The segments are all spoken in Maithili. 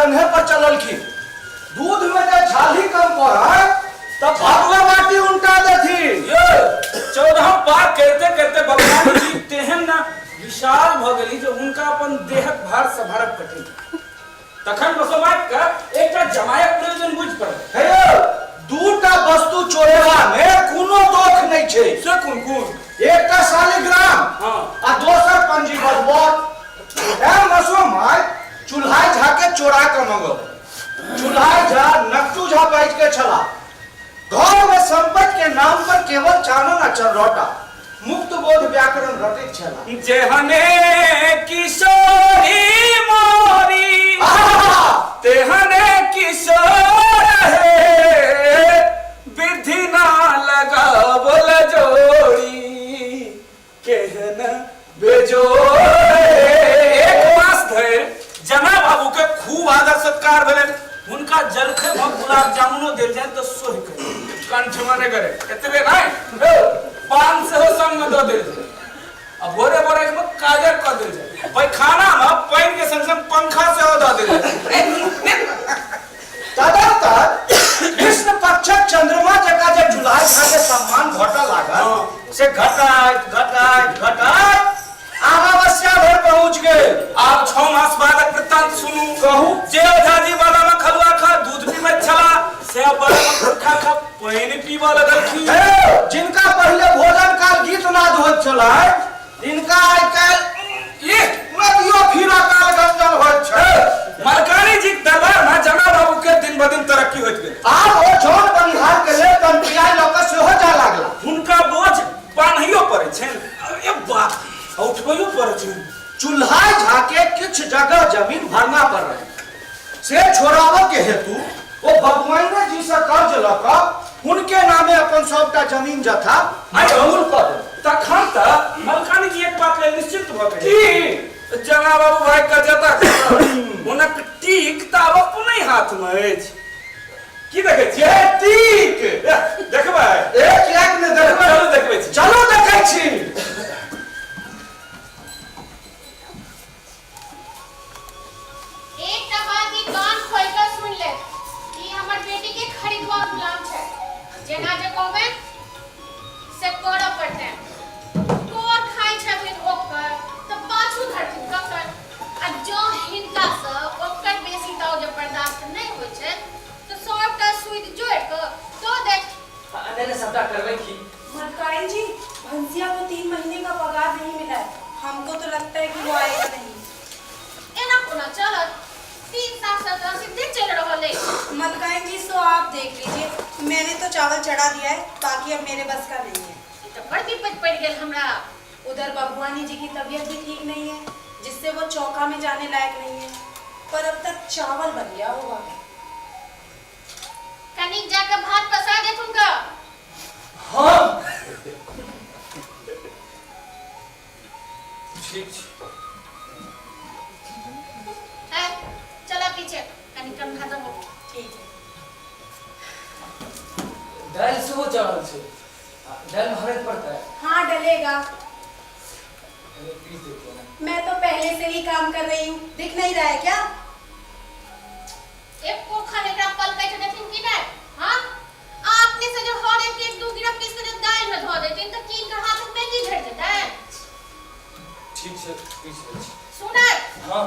कन्हे पर चललखिन। दूध में जे छाली कम पड़ै तऽ भगवा बाटी उल्टा देथिन। यौ 14 पार करिते करिते बबुआनी जी तेहन ने विशाल भऽ गेली जे हुनका अपन देहक भार सम्हारब कठिन। तखन बसोमात के एकटा जमायक प्रयोजन बुझि पड़ल। हे यौ, दूटा वस्तु चोरेबा मे कोनो दोख नहि छै। से कोन कोन? एकटा शालिग्राम आ दोसर पंजीबद्ध वर। तें मसोमात चुल्हाई झा के चोरा कऽ मंगौलनि। चुल्हाई झा नकटू झा बाजि के छलाह। घर मे संपत्ति के नाम पर केवल चानन आ चनरौटा मुक्त बोध व्याकरण रटैत छलाह। जेहने किशोरी मोरी आहा! तेहने किशोर हे विधि ना लगावल जोड़ी केहन बेजोड़ हे। एक मास धरि जना बाबू के खूब आदर सत्कार भेलनि। हुनका जलखै मे गुलाब जामुनो देल जाय तऽ सोहि कऽ कंठ मे नहि करे। एतबे नहि, पान सेहो संग मे दऽ देल जाय आ भोरे भोरे मे काजर कऽ देल जाय। पैखाना मे पानि के संग संग पंखा सेहो दऽ देल जाय। तदंतर कृष्ण पक्षक चंद्रमा जकाँ जे चुल्हाई झा के सम्मान घटऽ लागल से घटाइत घटाइत घटाइत अमावस्या धरि पहुँच गेल। आब 6 मास बादक वृत्तांत सुनू। कहू। जे ओझाजी बादामक हलुआ खा दूध पीबैत छलाह से आब बादामक खट्टा खा पानि पीबऽ लगलखिन। हे, जिनका पहिले भोजन काल गीत नाद होइत छलै तिनका आइ काल्हि इह! नदियो फिरऽ काल गंजन होइत छै। मलकानी जीक दरबार मे जना बाबू के दिन ब दिन तरक्की होइत गेल। आब ओ जौन बनिहार के लेल कनपियाइ लऽ कऽ सेहो जाय लागला। हुनका बोझ बान्हैयो पड़ै छनि, अरे बाप, आ उठबैयो पड़ै छनि। चुल्हाई झा के किछु जगह जमीन भरना पर रहै से छोड़ाबऽ के हेतु ओ बबुआइने जी से कर्ज लऽ कऽ हुनके नामे अपन सबटा जमीन जथा आइ कबूल कऽ देलक। तखन तऽ मलकानी जी एक बात लेल निश्चिंत भऽ गेल। की? जना बाबू भाई के जता हुनक टीक तऽ आब अपने हाथ मे अछि। की देखै छियै? ए, टीक! ए, देखबै? ए, किएक ने देखबै? चलू देखबै छी। चलू देखै छी। एकटा बात ई कान खोलि कऽ सुनि ले, ई हमर बेटी के खरीदुआ गुलाम छै, जेना जे कहबै से करऽ पड़तै। तोर खाइ छथिन ओकर तऽ पाछू धरथिन ककर, आ जँ हिनकासँ ओकर बेसी ताव जे बर्दाश्त नहि होइ छै तऽ सभटा सूदि जोड़ि कऽ दऽ देत। नहीं नहीं सबटा करबै की। मलकाइन जी, भंसिया को 3 महीने का पगार नहीं मिला है, हमको तो लगता है कि वो आएगा नहीं। एना कोना चलत, 3 साल से तऽ सिद्धे चलि रहल अछि। मलकाइन जी सो आप देख लीजिए, मैंने तो चावल चढ़ा दिया है, बाकी अब मेरे बस का नहीं है। ई तऽ बड़ विपत्ति पड़ि गेल हमरा। उधर बबुआनी जी की तबीयत भी ठीक नहीं है, जिससे वो चौका में जाने लायक नहीं है, पर अब तक चावल बन गया होगा। कनिक जाके भात पसा देथुन का। हाँ ठीक छै। है चला पीछे कनि कंधा दबो। ठीक है। दालि सेहो चढ़ल छै, दालि में हरदि पड़तै? हाँ डलेगा। अरे पीस देते ना। मैं तो पहले से ही काम कर रही हूँ, दिख नहीं रहा है क्या? एको खन एकरा पलकैत देथिन कि नहि? हाँ आ अपने से जे हर एक एक दू गिरा पीस के जे दालि में धऽ देथिन तऽ की इनकर हाथ में मेहंदी झड़ि जेतै? ठीक छै, पीस लै छी। सुनत? हाँ।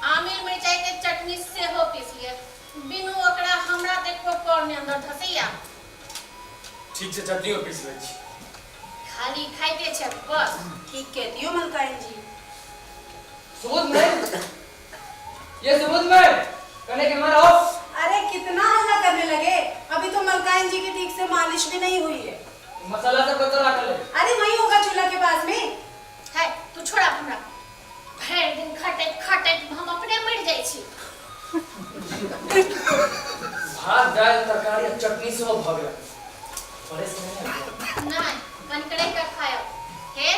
आमिल मिरचाई के चटनी सेहो पीस लिअ, बिनु ओकरा हमरा तऽ एको कौर नहि अंदर धसैया। ठीक छै, चटनियो पीस लै छी। खाली खाइते छै बस। ठीक कहती हो मलकाइन जी। सुबोध में, ये सुबोध में कने के मारो। अरे कितना हल्ला करने लगे, अभी तो मलकाइन जी की ठीक से मालिश भी नहीं हुई है। मसाला सब कतऽ राखल है? अरे वही होगा चूल्हा के पास में। है तू छोड़ा हमरा, भरि दिन खटैत खटैत हम अपने मरि जाइ छी। भात दालि तरकारी आ चटनी सेहो भऽ गेल। परेश नहीं आबि? नहि, कनकरे के खायब। हे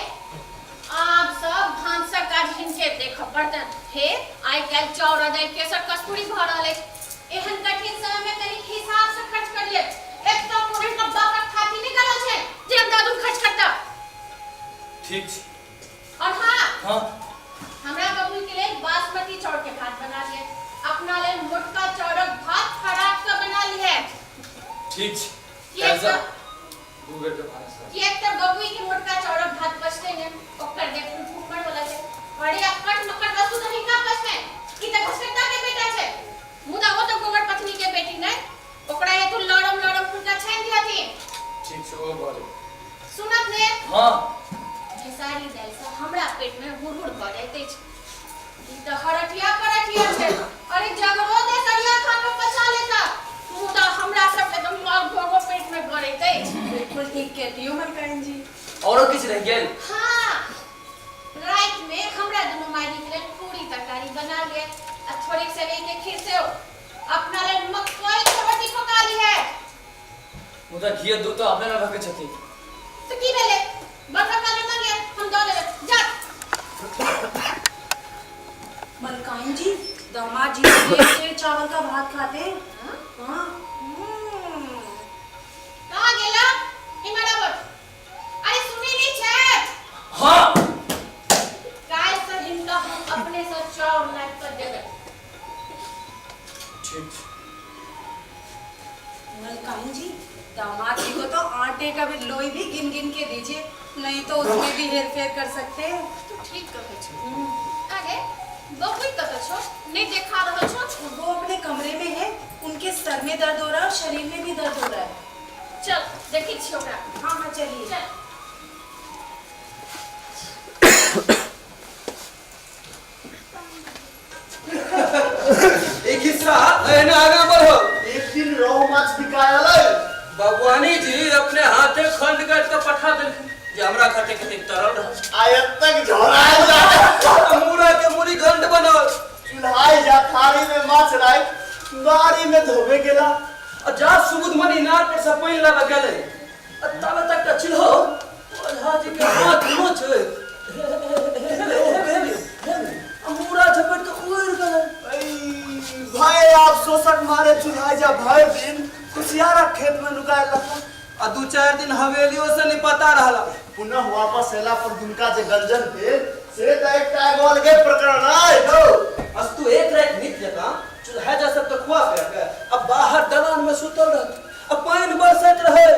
आब सब भानसक काज हिनके देखऽ पड़तनि। हे आइ काल्हि चाउर आ दालि केसर कस्तूरी भऽ रहल अछि। एहन कठिन समय मे कनी हिसाब से खर्च करियै। एक तऽ कोनो हिनका बापक थाती नहि गड़ल छै जे अंधाधुन खर्च करता। ठीक छै। और हाँ, हाँ। हमरा बबुल के लेल बासमती चाउर के भात बना दिए। आ अपना लेल मोटका चाउरक भात फराक सँ बना लिहे। ठीक छै। किएक काल्हिसँ तऽ दू बेर के भानस करब। किएक तऽ बबुई के मोटका चाउरक भात पचतै ने, ओकर देखू भूखमर वाला छै। अरे अक्कट मक्कट वस्तु तऽ हिनका पचतै। ई तऽ घसकट्टा के बेटा छै। मुदा ओ तऽ गोबर पत्नी के बेटी नहि। ओकरा हेतु लरम लरम फुलका छानि दिहथिन। ठीक छै, ओ भऽ जेतै। सुनब ने? हँ। खेसारी दालि सँ हमरा पेट मे हुड़हुड़ भऽ जाइत अछि। ई तऽ हरठिया परठिया छै। अरे जगरो दे सरिया खान में पचा लेता, मुदा हमरा सबके तऽ माल भोगो पेट में गड़ैत अछि। बिल्कुल ठीक कहती हो मलकाइन जी। औरो किछु रहि गेल? हाँ, राति में हमरा दुनू मायरी के लेल पूरी तरकारी बना लिये आ थोड़ेक सेवई के खीर सेहो। अपना लेल मकई के रोटी पका लिहे। मुदा घी आ दूध तऽ अपने ने रखै छथिन। तऽ की भेलै? बड़का काने मांगे हम दऽ देबै। जा। मलकाइन जी, दामाद जी तो एक सेर चावल का भात खाते हैं। हाँ? हाँ। कहाँ गेला? इम्हर आबो। अरे सुनै नहि छै? हाँ। काल्हि से हिनका हम अपने से चाउर लाबि कऽ देबै। ठीक छै। मलकाइन जी, दामाद जी को तो आटे का भी लोई भी गिन गिन के दीजिए, नहीं तो उसमें भी हेर फेर कर सकते हैं। तू ठीक कहै छौ। अरे बबुई कतऽ छौ? नहि देखा रहल छौ? वो अपने कमरे में है, उनके सर में दर्द हो रहा है और शरीर में भी दर्द हो रहा है। चल देखै छियै ओकरा। हाँ हाँ चलिए। चल। एक हिस्सा एहने आगाँ बढ़ो। एक दिन रोहु माछ बिकायल अइ। बबुआनी जी अपने हाथे खंड काटि कऽ पठा देलखिन जे हमरा खाते कतेक तरल रहल। आ एतक झोरायल जाय। मुरा के मुरी घंट बनल। चुल्हाई जा थारी में माछ राखि बारी में धोबे गेला। आ जा सुबुध मनी इनार पर से पानि लाबऽ गेलै आ ताबे तक तऽ चिल्हो ओझा जी के हाथ नोच आ मुरा झपटि कऽ उड़ि गेलै। भाई आप शोषक मारे चुल्हाई जा भर दिन कुसियारा खेत में नुकायल रहला। आ दू चारि दिन हवेलियो से नहीं पता रहला। पुनः वापस एला पर दुनका जे गंजन भेल से तऽ एकटा एगो अलगे प्रकरण अइ। हौ, अस्तु एक राति नीक जकाँ चूल्हा जा सब तऽ खुआ पिया के आ बाहर दलान में सुतल रहत आ पानि बरसैत रहै।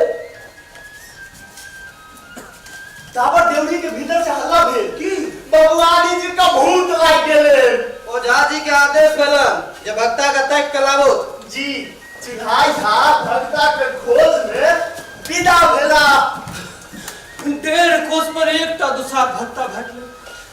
ताबत देवरी के भीतर से हल्ला भेल की? बबुआनी जी का भूत लागि गेलै। ओझा जी के आदेश भेलन जे भक्ता के ताकि के लाबो। जी, चुल्हाई झा भक्ता के खोज में विदा भेला। 1.5 कोस पर एकटा दुसाध भक्ता भेटलै,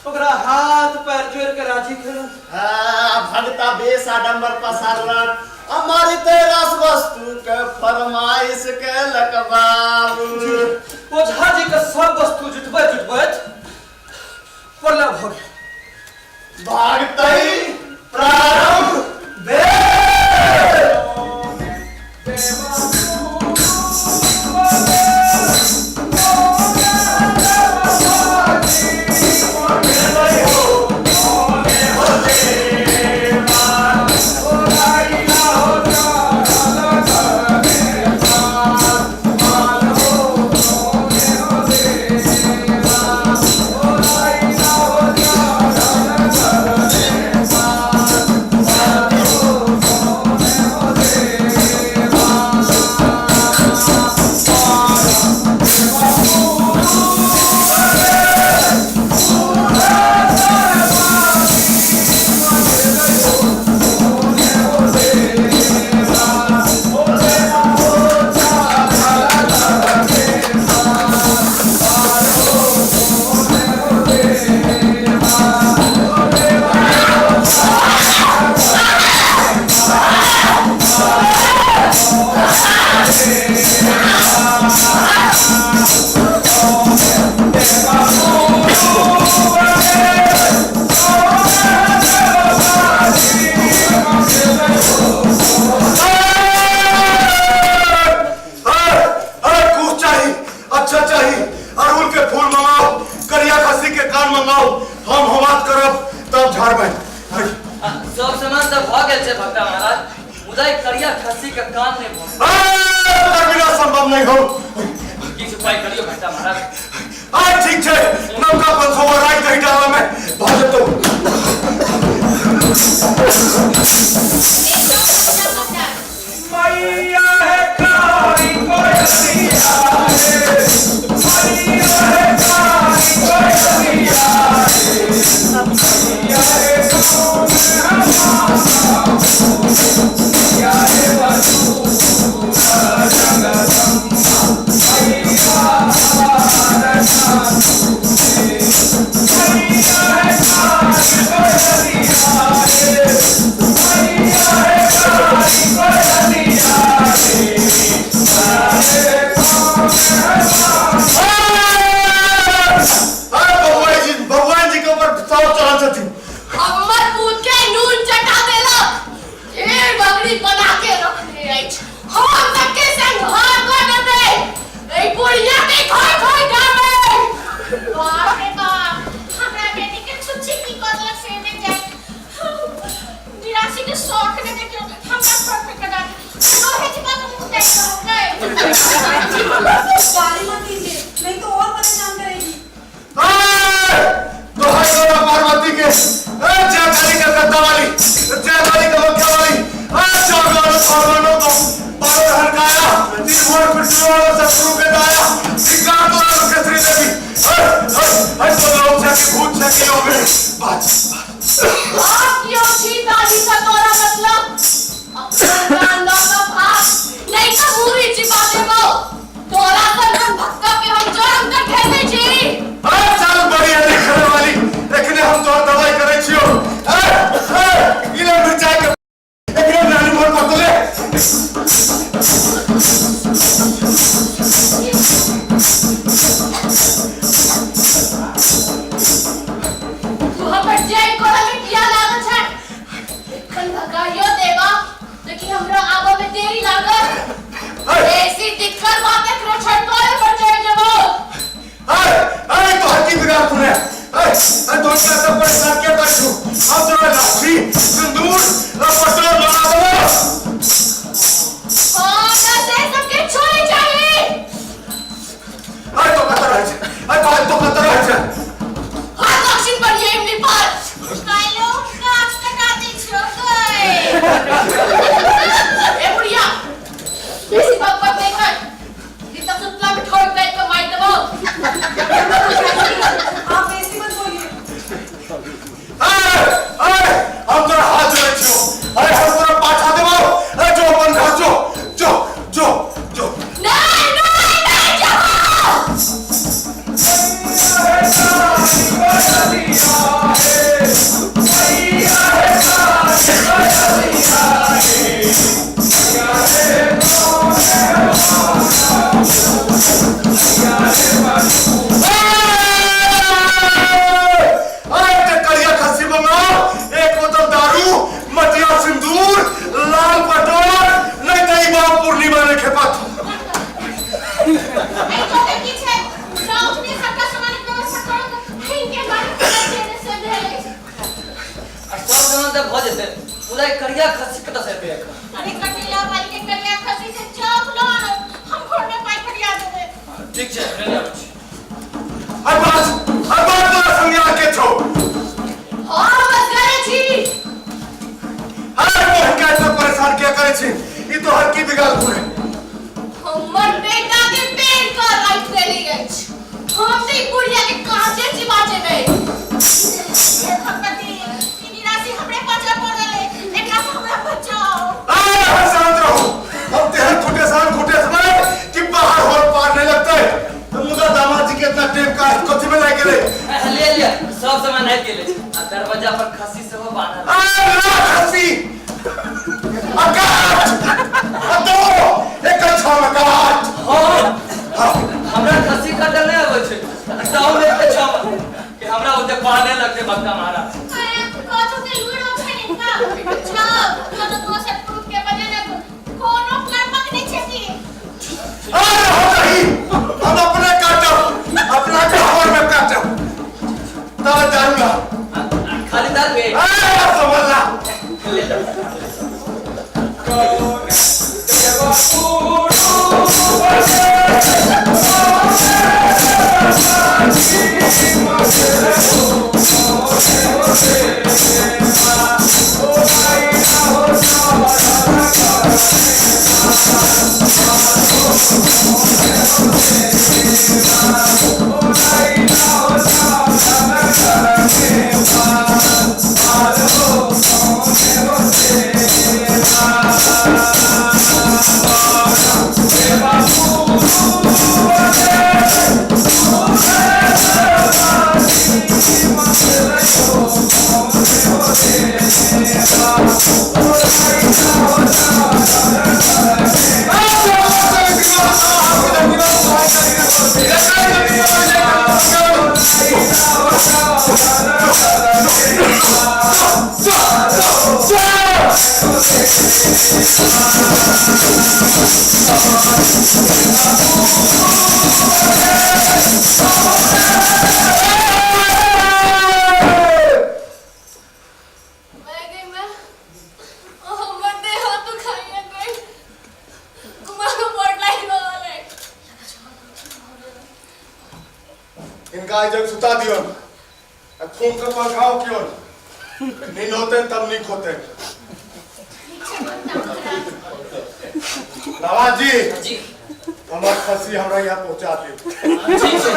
ओकरा हाथ पैर जोड़ि के राजी केलक। हाँ, भक्ता बेस आडम्बर पसारलक हमारी तेरास वस्तु के फरमाइश केलक बाबू। ओझा जी के सब वस्तु जुटबैत जुटबैत प्रलय भऽ गेल। भागतै प्रारंभ भेल। अरे चाही, अच्छा चाही, अड़हुल के फूल मंगाओ, करिया खस्सी के कान मंगाओ, हम हमात करब तब झाड़बै। सब सामान तऽ भऽ गेल छै भक्ता महाराज, मुदा ई करिया खस्सी के कान नहि भऽ अरे बिना संभव नहीं हो। किछु उपाय करियौ भक्ता महाराज। आ ठीक छै, नवका पंसौआ राखि दही डाला में भऽ जेतौ। मैया है कारी कोयलिया रे, मैया है कारी कोयलिया रे, मैया रे कौन हमारा, मैया रे वसुधा जगदम्बा, मैया हमारा, मैया है कारी कोयलिया रे, मैया है कारी कोयलिया रे, अरे कौन हमारा। अरे भगवान जी, भगवान जी के ऊपर सौ चढ़ल छथिन। हमर पूत के नून चटा देलक, ढेर बकरी बना के रखने अछि। हम सबके संग घर कऽ देतै, एहि बुढ़िया के खोइ खोइ जाबै। बाप रे बाप, हमरा बेटी के छुच्छी की कऽ देलक से नहि जाय। निराशी के शौक ने देखियौ, हमरा घर पे कटा लोहे चिपा के मुँह देख रहल। गाली मत दीजिए, नहीं तो और परेशान करेगी। दोहाई गौरा पार्वती के, ए जय काली कलकत्ता वाली, जय काली कामाख्या वाली, ए चौगानो फरमानो को बारो हरकाया, त्रिभुवन पृथ्वी वालो सतगुरु के दाया, सिंगार तोरा के श्री देवी, ए ए ए तो लोग छे कि भूत छे कि योगे बात आप क्यों छी दादी का तोरा मतलब? अपना कान लऽ कऽ भाग, नहीं तऽ मूड़ी चिपा देबौ। तोरा सन भक्का के हम जड़म तक ठेलै छी। अरे चल बढ़िया देखने वाली, एखने हम तोहर दवाई करै छियौ। ए ए इले मिरचाई के एखने नानी मोर पतले। तू हमर जेल करऽ में किया लागल छै? एखन भगाइयो देबा लेकिन हमरा आबऽ में देरी लागत। बेसी दिक्कत बात एकरो छटकोरे पर चढ़ि जेबौ। अरे अरे तोहर की बिगाड़ तूने? अरे अरे तोहर का सब परेशान के कर छु? हम तोरा लाठी सिंदूर और पटोर बना देबो। हाँ ना से सबके छोड़े चाही। अरे तो कत रहै छै, अरे बात तो कत रहै छै। हाथ दक्षिण पर ये इमली पर काइलो गाछ कटा दै छियौ गै। ए बुढ़िया, बेसी बक बक नहि कर, ई तऽ सुतला में ठोक दै के मारि देबौ। आप ऐसी मत बोलिए। अरे अरे हम तोरा हाथ जोड़ै छियौ, अरे हम तोरा पाछा देबो। अरे जो अपन घर जो जो जो जो। नहीं नहीं नहीं जाओ। अरे ते करिया खस्सी मंगाओ, एक बोतल दारू, मटिया सिंदूर, लाल पटोर, नहीं तो ई बाप पूर्णिमा ने खेपत। ए तोरे की छै? राउत ने सबटा सामान के व्यवस्था करो, हिनके बारे में जेने से भेल अछि। आ सब सामान तऽ भऽ जेतै, मुदा ई करिया खस्सी कतऽ से एतै एखन? अरे कटेला वाली के करिया खस्सी से चौक लो आनो, हम घर में पाइ फरिया देबै। ठीक छै, लेने आबै छी। अरे बात, अरे बात तोरा संज्ञा के छौ। हाँ बस गए छी। अरे मोह के इतना परेशान किया करे छी? ई तोहर की बिगाड़ तूने? हमर बेटा के पेड़ कर राखि देली अछि। हम तऽ ई बुढ़िया के काचे चिबा जेबै। हे भगवती, ई निराशी हमरे पाछा पड़ल अइ, एकरा से हमरा बचाओ। अरे हम शांत रहो, हम तेहन खुटे सान खुटे समय कि बाहर होल पार नहीं लगते। तो मुदा दामाद जी के इतना टेम का कथी में लागि गेलै? ले लिअ, सब सामान आबि गेलै आ दरवाजा पर खस्सी सेहो बान्हल। अरे ला खस्सी आ काट आ दो एक छौ में काट। हाँ, हमरा खस्सी काटल नहि अबै छै, ताहू मे एते छौ कि हमरा ओते पार नहि लगतै बक्का महाराज। अरे कथू के लूरो छै हिनका। जाओ कोनो दोसर पुरुष के बजेने कोनो कर्मक नहि छै की। अरे हो रही, हम अपने काटब, अपना घर में काटब। ताला दारू ला। खाली दारू है। अरे संभल ला। ले लो। Thank you. मैं गई मैं हमर देह दुखाइया गई कुमार बोर्ड लाइन रहल है। इनका आज जग सुता दियो आ खून का पंखाओ क्यों नींद होते तब नीक होते। ठीक छै बता महाराज। नवाज जी जी हमार खसी हमरा यहाँ पहुंचा दियो। ठीक छै।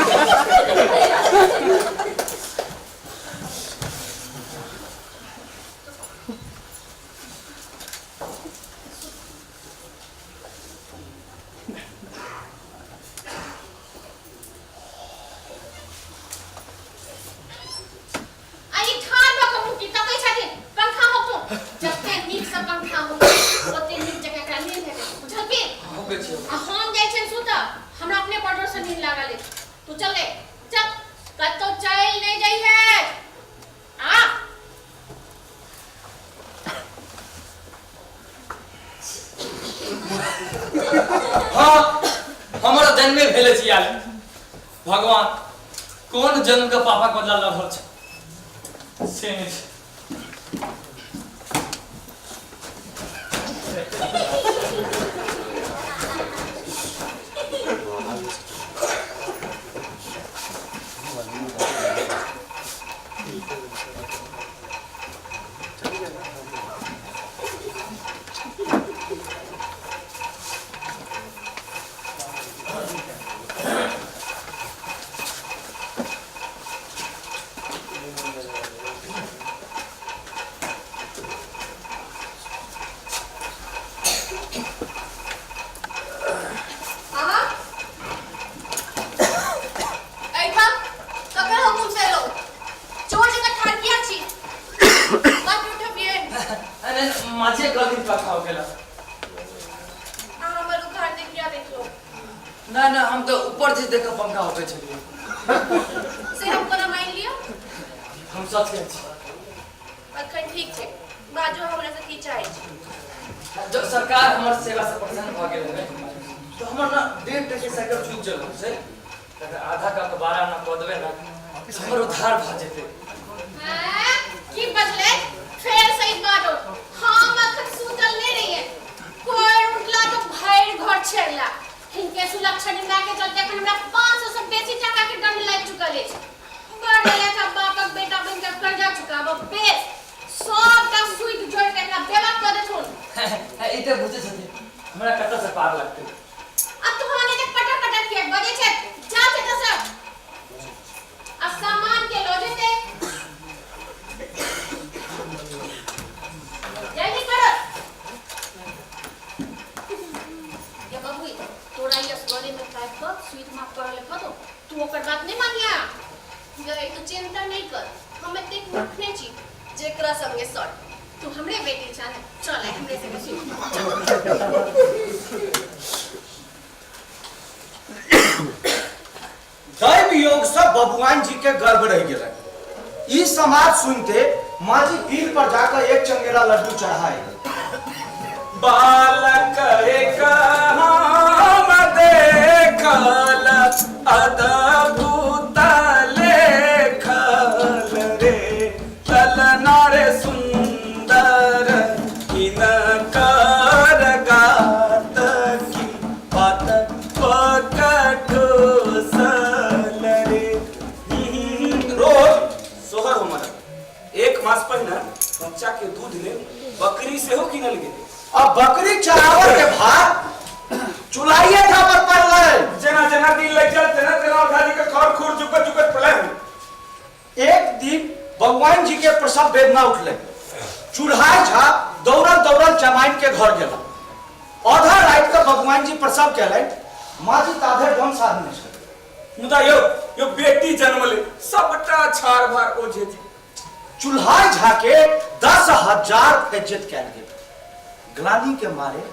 आ ई ठाढ़ भऽ कऽ मुँह तकै छथिन पंखा होकू जते नीक से पंखा होकू ओते नीक जकाँ एकरा नींद हेतै बुझलखिन। हो गेल छै। आ हम जाइ छियनि सुतऽ हमरा अपने बड़ जोर से नींद लागल अछि। तू चल रे चल कतौ चलि नहि जइहे आ हाँ हमर जन्मे भेल अछि आयल भगवान कोन जन्म के पापक बदला लऽ रहल छै से नहि छै। अहाँ एहिठाम ककर हुकुम से एलहुँ चोर जकाँ ठाढ़ किया छी बात उठबियै। अरे माछे गलती पखाओ गेला। अहाँ हमर उखाड़ देखिया देखलो। ना ना हम तो ऊपर से देख पंखा होके छलियै। से हम कोना मानि लिअ? हम सच कहै छी। अखन ठीक छै बाजू हमरा से की चाहै छी? जब सरकार हमर सेवा से प्रसन्न भऽ गेल है तो हमर ना 1.5 टके साइकिल छूट गेल छै तकर आधा कऽ के 12 आना कऽ देबै ना हमर उद्धार भऽ जेतै। हैं? की बजले फेर सही बाजो। हम अखन सुतल नहि रहियै कोई उठला तो भरि घर छेड़ला। हिनके सुलक्षणी माय के चलते अखन हमरा 500 से बेसी टाका के दंड लागि चुकल अछि। बड़ लेखा बापक बेटा बनि के कर्जा चुकाबऽ बेस सबटा सुइक जोड़ि के एकरा बेवा कऽ देथुन। ई तऽ बुझै छथिन हमरा कतऽ से पार लगतै। अब तो हम एते पटर पटर किया बजै छै जा छै तऽ सब आ सामान के लऽ जेतै जल्दी करो। ये बबुई तोरा ई असगरे में काटि कऽ सुइत माफ करऽ ले कह दो तू ओकर बात नहि मानिया। गई तू चिंता नहीं कर हम एतेक मूर्ख नहि छी जेकरा संगे सट तू हमरे बेटी छा ने चल आइ हमरे संगे सुइत चल। दैव योग से बबुआन जी के गर्भ रह गेलनि। ई समाज सुनते माँ जी पीर पर जाकर एक चंगेरा लड्डू चढ़ाए। बालक एक हम देखल अद्भुत लेखल रे ललना रे सुंदर हिनकर गात की बात पकटो सल रे। रोज सोहर हमर एक मास पहिने बच्चा के दूध लेल बकरी सेहो किनल गेल। अब बकरी बकरी चरावर के भार चुल्हाइये झा पर पड़लै। जेना जेना दिन लग जाए तेना तेना ओझा जी के खर खुर जुगत जुगत पड़ै। एक दिन भगवान जी के प्रसव वेदना उठले। चूल्हाई झा दौड़ल दौड़ल चमाइन के घर गेला। आधा रात के भगवान जी प्रसव केलनि, माँ जी ताधे डोम साधने छल। मुदा यौ यौ बेटी जन्मले सबटा छार भार ओझे जी। चूल्हाई झा के 10,000 बेइज्जत कयल गेल। ग्लानि के मारे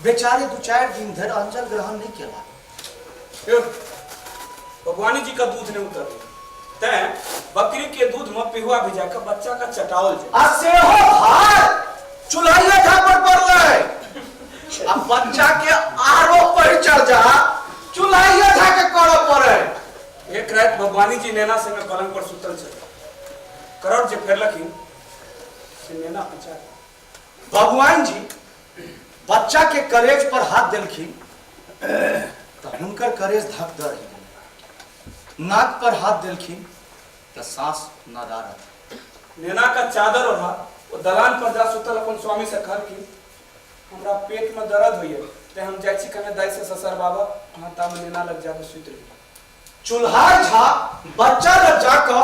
बेचारे 2-4 दिन धरि अंजल ग्रहण नहीं केला। यौ भगवानी जी का दूध नहीं उतर तैं बकरी के दूध में पिहुआ भिजा के बच्चा का चटावल जाए। आ सेहो भार चूल्हाइये झा पर पड़लै। आ बच्चा के आरो परिचर्या चूल्हाइये झा के करऽ पड़ै। एक रात भगवानी जी नैना संगे पलंग पर सुतल छल। करौट जे फेरलखिन से नैना पीछा। भगवान जी बच्चा के करेज पर हाथ देलखिन तऽ हुनकर करेज धक दऽ रहि गेल। नाक पर हाथ देलखिन तऽ साँस नदारत। नेना का चादर ओढ़ा वो दलान पर जा सुतल अपन स्वामी से कहलखिन हमरा पेट में दर्द होइए ते हम जाइ छी कने दाइ से ससर बाबा अहाँ तामे नेना लग जाके सुति रही। चूल्हा झा बच्चा लग जाकऽ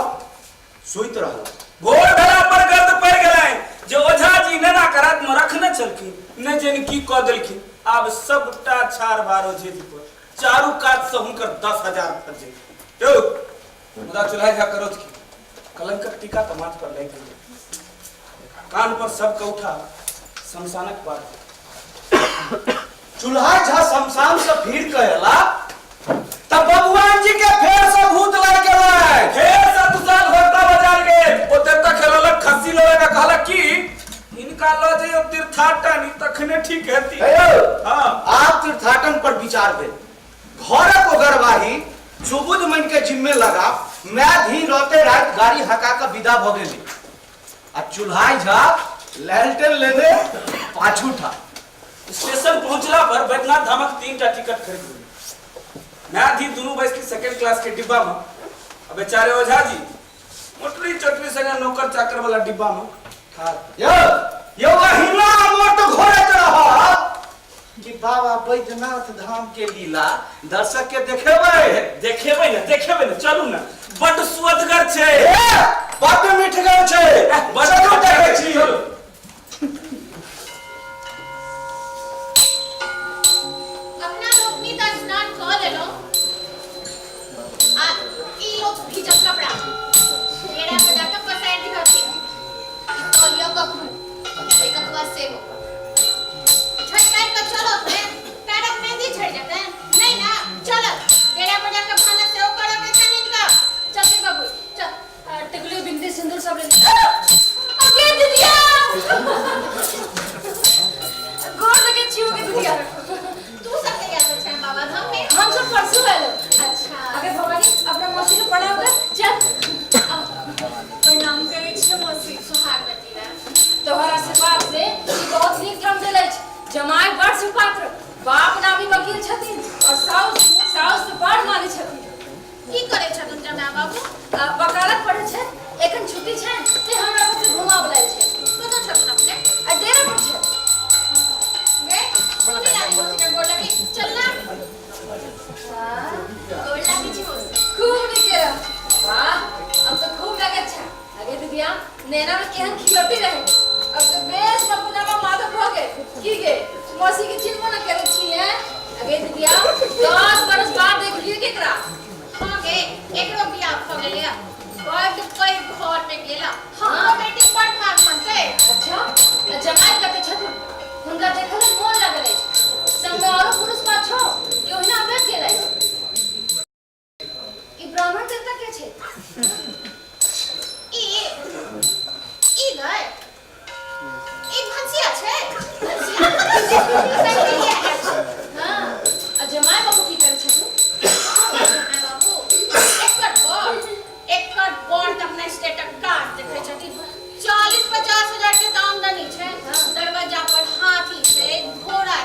सुति रहल। भोर भेला पर गर्द पड़ि गेलनि जे ओझा जी नेना के रात में रखने छलखिन नहि जानि की कऽ देलखिन। आब सबटा छार भार ओझे जी पर चारू कात से हुनकर 10,000 फर्जे। यौ मुदा चूल्हा झा करोथ की कलंकक टीका तऽ माथ पर लागि गेल। कान पर सबके उठा शमशानक बात। चूल्हा झा शमशान से फिर के अयला तब बबुआन जी के फेर से भूत लागि गेलै। फेर से तुषार भक्ता बाजार गेल। ओ देवता खेललक खस्सी लड़े का कहलक कि इनका ल जइयो तीर्थाटन तखने ठीक हेती। हे यौ, हाँ। आब तीर्थाटन पर विचार भेल। घरक ओगरवाही सुबुध मन के जिम्मे लगा मैं धी रहते रात गाड़ी हका के विदा भ गेली। आ चूल्हाई झा लालटेन लेने पाछू था। स्टेशन पहुंचला पर बैद्यनाथ धामक 3 टा टिकट खरीद लेली। मैं धी दुनू बैसली सेकंड क्लास के डिब्बा में। आ बेचारे ओझा जी मोटरी चोटरी संगे नौकर चाकर वाला डिब्बा में ठाढ़। यौ यौ अहिना मोट घोरैत रहत कि बाबा बैद्यनाथ धाम के लीला दर्शक के देखेबै। देखेबै ने, देखेबै ने, चलू ने, बड्ड सुअदगर छै। ए, बड्ड मिठगर छै। बड्ड चलू देखै छी। चलू। अपना लोकनि तऽ स्नान कऽ लेलहुँ आ ई लोक भीजल कपड़ा डेरा पर जाकऽ पसारि दिहथिन। ई तौलिया कखनो एहि कतवा सेहो झटकारि कऽ चलत ने पैरक मेहंदी झड़ि जेतै नहीं ना। चलत डेरा पर जाकऽ भानस सेहो करऽ के छनि हिनका। चल के बाबू चल। टिकुली बिंदी सिंदूर सब ले। अगे दीदिया गोर लगे छियो के दीदिया। तू सब कहिया से छै बाबा धाम में? हम सब परसों आएलो। अच्छा। अगे भवानी अपना मौसी के प्रणाम कर। चल प्रणाम करै छियै मौसी। सुहागवती रह। तोहर आशीर्वाद से ई बहुत नीक ठाम देल अछि। जमाय बड़ सुपात्र, बाप नामी वकील छथिन और साउस साउस बड़ मानै छथिन। की करै छथुन जमाय बाबू? वकालत पढ़ै छै, एखन छुट्टी छनि ते हमरा सबके घुमाबऽ लायल छै। कतऽ छथुन अपने? आ डेरा पर छै। गे सुनी रानी मौसी के गोर लगी चल ना। गोर लगी छी मौसी। खूब नीके रह। वाह अब तो खूब लगत छै। अगे दीदिया नैना में केहन खिलौटी रहे, अब तो बेस बपुनामा माधव भ गेल। की गे मौसी के चिन्हबो न करे छी हैं? अगे दीदिया 10 बरस बाद देखलिए केकरा। हाँ गे एकरो बियाह भ गेलै। बड पैघ घर में गेला। हमरो बेटी बड़ भागमंत छै। अच्छा जमाय कते छथुन? हुनका देखै में मोन लागल अछि। संग में औरो पुरुष पात छौ कि ओहिना अबैत गेल अछि? ई ब्राह्मण देवता के छै? ई ई गए ई भंसिया छै। भंसिया हाँ आ जमाय बाबू की करै छथुन? जमाय बाबू एकर बर एकर बर तऽ अपना स्टेटक काज देखै छथिन। 40-50 हजार के तऽ आमदनी छै। दरवाजा पर हाथी छै, घोड़ा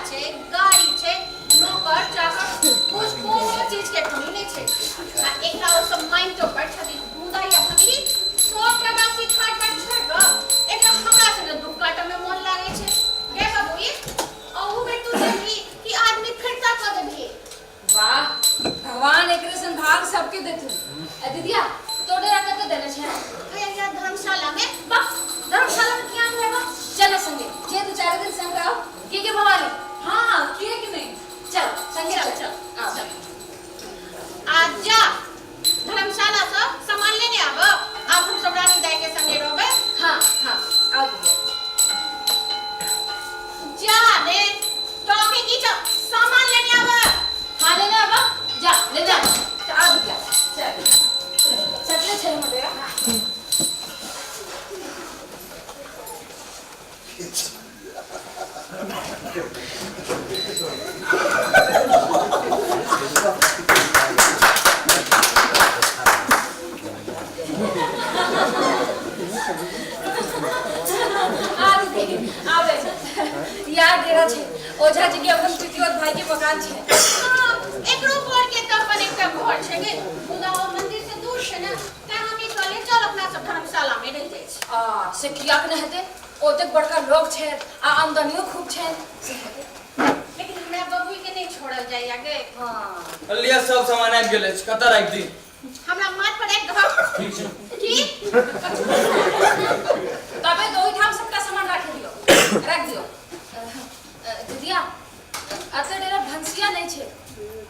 आ दीदिया तो डेरा कत देने छै? यहाँ धर्मशाला में। वाह, धर्मशाला में किया रहबा? चलो संगे, जे दू चार दिन संग रहो। के के भवानी? हाँ, किए कि नहीं? चल संगे। चल, चल चल, आओ। चल। आज जा धर्मशाला से सामान लेने आब, आब हम सब रानी दाई के संगे रहबै। हाँ हाँ, आओ दीदिया। जा रे टॉके की छौ, सामान लेने आब। हाँ, लेने आबा, जा ले जा। चल, आओ दीदिया, चल। सटले छै हमर डेरा। आ दीदी, आबे याद डेरा छै, ओझा जी के अपन पितियोत भाई के मकान छै। हाँ, एकरो घर के तऽ अपन एकटा घर छै गे, मुदा ओ मंदिर से दूर छै ने, तें हम ई कहलियै चल अपना सब धर्मशाला में रहि जाइ छी। आ से कियाक नहि हेतै? ओतेक बड़का लोग छै आ आमदनियो खूब छै, से हेतै। लेकिन हमरा बबुई के नहि छोड़ल जाइया गे। हाँ। लिया, सब सामान आबि गेल अछि, कतऽ राखि दी? हमरा माथ पर राखि दहक। ठीक छै। की? तबे तो ओहिठाम सबटा सामान राखि दियौ, राखि दियौ। दीदिया, अतऽ डेरा भनसिया नहि छै,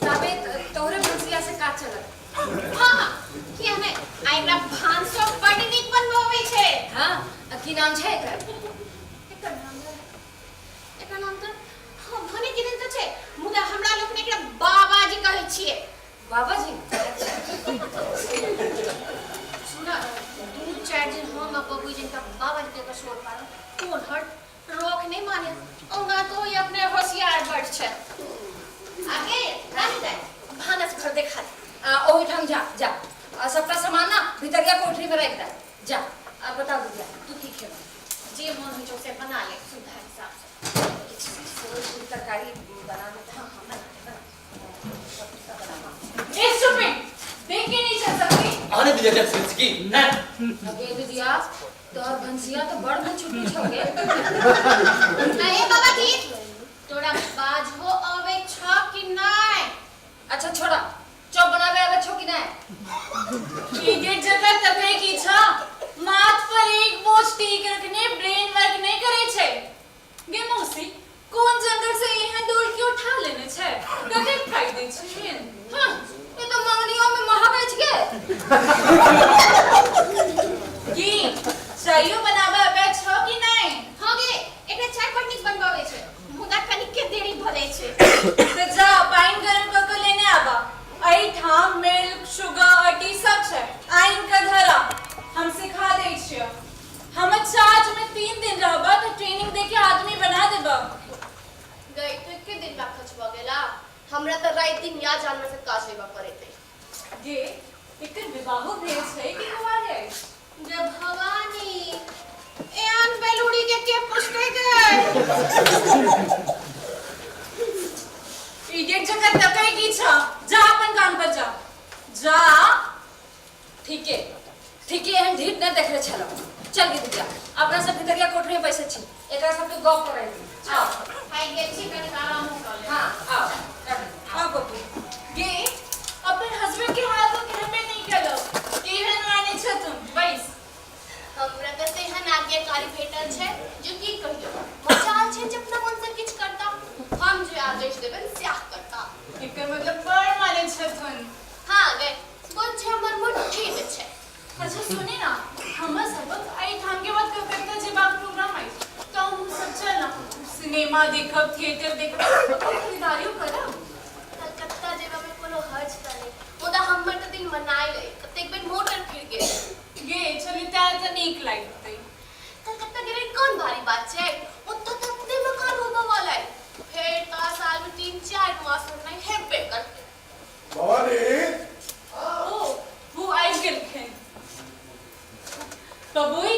ताबे तोहरे भनसिया से काज चलत। हाँ हाँ, किया नहि, आ एकरा भानसो बड नीक बनबऽ अबै छै। हाँ, आ की नाम छै एकर? एकर नाम एकर नाम तऽ हाँ भने के दिन तऽ छै, मुदा हमरा लोकनि एकरा बाबाजी कहै छियै। बाबाजी। सुन, दू चारि दिन हम आ बबुई जिनका बाबाजी के शोर पारल, कोन हट रोक नहीं माने। ओना तो ई अपने होशियार बड़ छै। आगे रानी दाई, भानस घर देखा दे। आ ओहिठाम जा जा, आ सबटा सामान ना भितरिया कोठरी में राखि दे, जा। आ बताओ दीदिया, तू की खेबा? जे मन होइ छौ से बना ले सुविधा हिसाब से। किछु पूरी तरकारी बना दे। हाँ हाँ, बना ले, बना। ए स्टूपिड, देख के नहीं चल सकती? आने दीजिए जब से की नहीं। अगे दीदिया, तोहर भनसिया तो बड़ मुँह छुट्टी छौ गे। अरे बाबाजी, तोरा बाजहो अबै छ कि नहि? अच्छा छोड़ा, चौक बनावे आवे छौ कि नहीं? इडियट जगह तकरे की छा, माथ पर एक बोझ टीक रखने ब्रेन वर्क नहीं करे छै। गे मौसी, कोन जंगल से एहन डोल के उठा लेने छै? कतेक पाई दै छै? हाँ, ये तो मंगनियों में महक अछि गे। की चाइयो बनाबे आबै छौ कि नहीं? हाँ गे, एकरा चाय बड़ नीक बनबाबै छै, मुदा कनिके देरी भऽ जाइ छै। तऽ जा पानि गरम कऽ के लेने आबा। एहिठाम मिल्क शुगर अटी सब छै, आनि कऽ धरा, हम सिखा दै छियौ। हमर चार्ज में 3 दिन रहबा तऽ ट्रेनिंग दे के आदमी बना देबा। गई तो एके दिन में खर्च भऽ गेला, हमरा तऽ राति दिन या जानवर से काज लेबऽ पड़ैत अछि। गे, एकर विवाहो भेल छै कि कुमार अछि? गे भवानी, एहन बेलूरी के के पुछतै गे? इडियट जगह तकै की छ? जा अपन काम पर जा, जा। ठीके ठीके, एहन ढीठ नहि देखले छलहुँ। चल गे दीदिया, अपना सब भितरिया कोठरी में बैसे छी, एकरा सबके गप करै दी। आओ। खाइ गेल छी, कनिक आरामो कऽ लेब। हाँ, आओ। आ बबू गे, अपन हस्बैंड के हाल तो कहबे नहीं केलो, केहन माने छ तुम? बैस। हमरा तऽ तेहन आज्ञाकारी भेटल छै जे की कहियौ, मजाल छै जे अपना मन से किछु करता, हम जे आदेश देबनि सएह करता। एकर मतलब बड़ माने छथुन। हाँ गे, बोझ हमर मुट्ठी में छै। अच्छा सुनी ना, हमर सबक एहिठाम के बाद कलकत्ता जेबाक प्रोग्राम अछि, तऽ हम सब चल ना सिनेमा देखब, थिएटर देखब, अपन खरीदारियो करब। कलकत्ता जेबा में कोनो हर्ज तऽ नहि, मुदा हमर तऽ दिन मनायल अइ, कतेक बेर मोटर फिर गेल। गे चली तैं तऽ नीक लगतै। कलकत्ता गेलै कोन भारी बात छै, ओतऽ तऽ अपने मकान होबऽ वाला अइ, फेर तऽ साल में 3-4 मास नहि हेबे करतै। भवानी। ओ वो आबि गेलखिन। बबुई,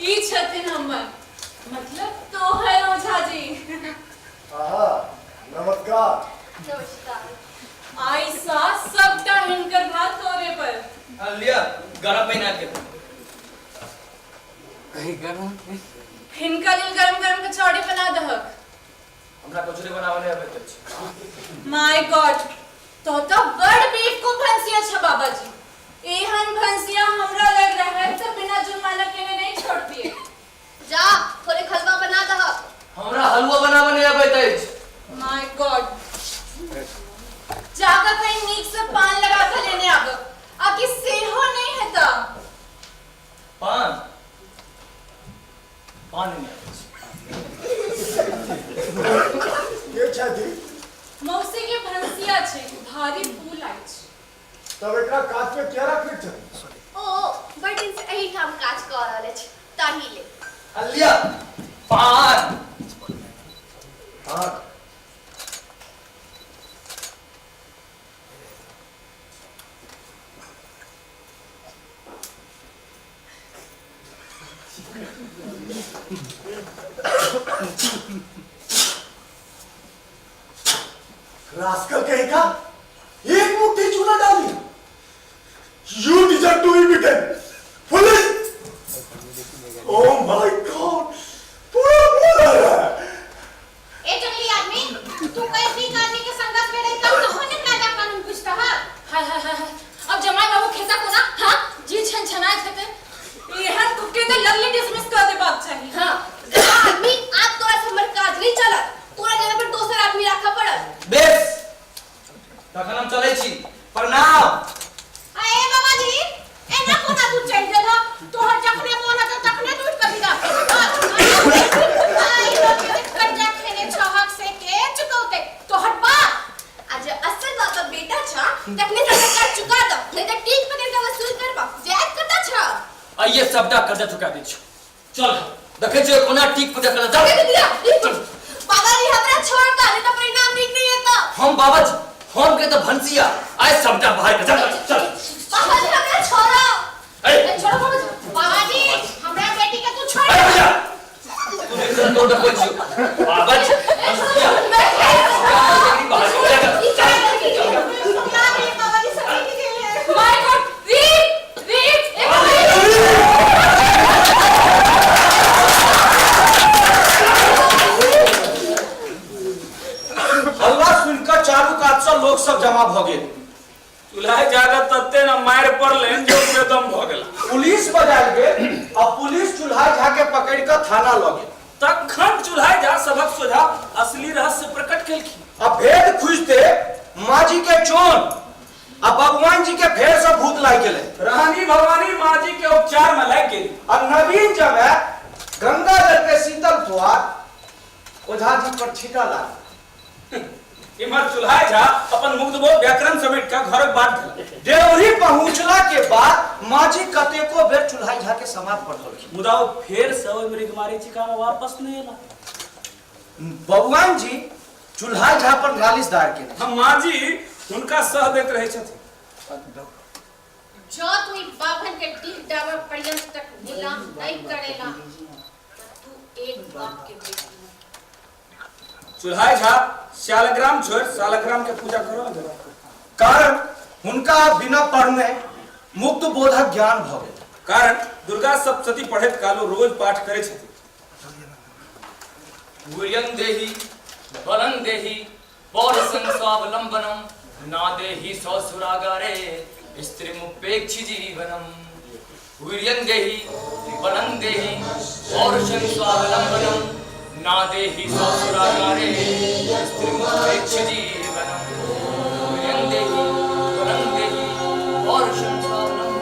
ई छथिन हमर, मतलब तोहर ओझा जी। आहा, नमस्कार। नमस्कार। आइ सा सबटा हिनकर भात तोरे पर। लिया, गरम पानि आबि गेल। हिनका लेल गरम गरम कचौड़ी बना दहक। हमरा कचौड़ी बनाबऽ नहि अबैत अछि। My God, तो तो बड़ बेवकूफ भंसिया छ बाबाजी। एहन भंसिया हमरा लग रहे त बिना जुर्माना केने नहीं छोड़तिए। जा थोड़े हलवा बना दह। हमरा हलवा बनाबऽ नहि अबैत अछि। My God, जाकर कहीं नीक से पान लगा के लेने आबो, आकि सेहो नहीं हेता। पान पान नहि अबै छै। के छथि? मौसी के भंसिया छै, भारी फूल अछि। तब एकरा काज पे किया रखने छै? ओ बड़ दिन से एहिठाम काज कऽ रहल अछि ताहि लेल। लिअ पान। हाँ। रास्कल कहीं का, एक मुट्ठी चूना डाली। You deserve to be beaten. Police! Oh my God! पूरा पूरा रहा है। ए जंगली आदमी, तू कैसी आदमी के संगत में रह कर कहो ने कायदा कानून बुझता है। हाय हाय हाय, अब जमाई बाबू खेता को ना, हां जी छन छनाए खेते। एहन कुत्ते तो लगले डिसमिस कर देबाक चाही। हां आदमी, आप तोरा से हमर काज नहीं चलत, तोरा जगह पर दोसर आदमी राखऽ पड़त। बेस, तखन हम चलै छी। प्रणाम। ए बाबाजी, एना कोना तू चलि गेल? तोहर जखने मोन हेतौ तखने तू उठि कऽ विदा। आई लोग के कर्जा खेने छहक से के चुकौते तोहर बाप? आ जे असल बापक बेटा छ तखने सबटा कर्ज चुका दऽ, नहीं तऽ टीक पकड़ के वसूल करबा। जायत कतऽ छ? आइए सबटा कर्जा चुका दै छी। चल, देखै छियै कोना टीक पकड़ के चल। बाबाजी हमरा छोड़ दऽ, नहीं तऽ परिणाम नीक नहीं हेतौ। हम बाबाजी, हम के तऽ भंसिया आइ सबटा बाहर के। चल चल। बाबाजी हमरा छोड़ो। ए छोड़ो बाबाजी। बाबाजी हमरा बेटी के तू छोड़। ए भैया, तू देख तो देखै छियौ बाबाजी भंसिया बाहर के। चल चल। बाबाजी सही गेले। My God, rape rape. हल्ला सुनिकऽ चारू कात सँ लोक सब जमा भऽ गेल। चूल्हा जागत तते न मारि पड़लनि जे बेदम भऽ गेला। पुलिस बजायल गेल आ पुलिस चूल्हा झा के पकड़ि कऽ थाना लऽ गेल। तखन चूल्हा झा सभक सोझा असली रहस्य प्रकट केलखिन। आ भेद खुजते माँ जी के चोन आ भगवान जी के फेर से भूत लागि गेलै। रानी भवानी माँ जी के उपचार में लागि गेली। आ नवीन जमे गंगा जल के शीतल फुहार ओझा जी पर छीटा लागल। इम्हर चूल्हा झा अपन मुग्धबोध व्याकरण समेट के घरक बाट धेलक। देवरी पहुंचला के बाद माँ जी कतेको बेर चूल्हा झा के समाद पढ़लखिन। मुदा ओ फेर से ओहि मृगमारीचिका में वापस नहि एला। भगवान जी चूल्हा झा पर नालिश दायर केने। हम माँ जी हुनका सह दैत रहै छथिन। जो तू ई बाभन के डीह डाबर पर्यंत तक नीलाम नहीं करेला तो तू एक बाप के बेटी नहीं। चूल्हा झा शालग्राम छोड़ शालग्राम के पूजा करऽ लगला। कारण हुनका बिना पढ़ने मुक्त बोधक ज्ञान भऽ गेल। कारण दुर्गा सप्तशती पढ़ैत काल ओ रोज पाठ करै छथिन। वीर्यं देहि बलं देहि पौरुषं स्वावलंबनं ना देहि ससुरागारे स्त्रीमुपेक्षि जीवनम। वीर्यं देहि बलं देहि पौरुषं स्वावलंबनं ना देहि ससुरागारे स्त्रीमुपेक्षि जीवनम। वीर्यं देहि बलं देहि पौरुषं स्वावलंबनं।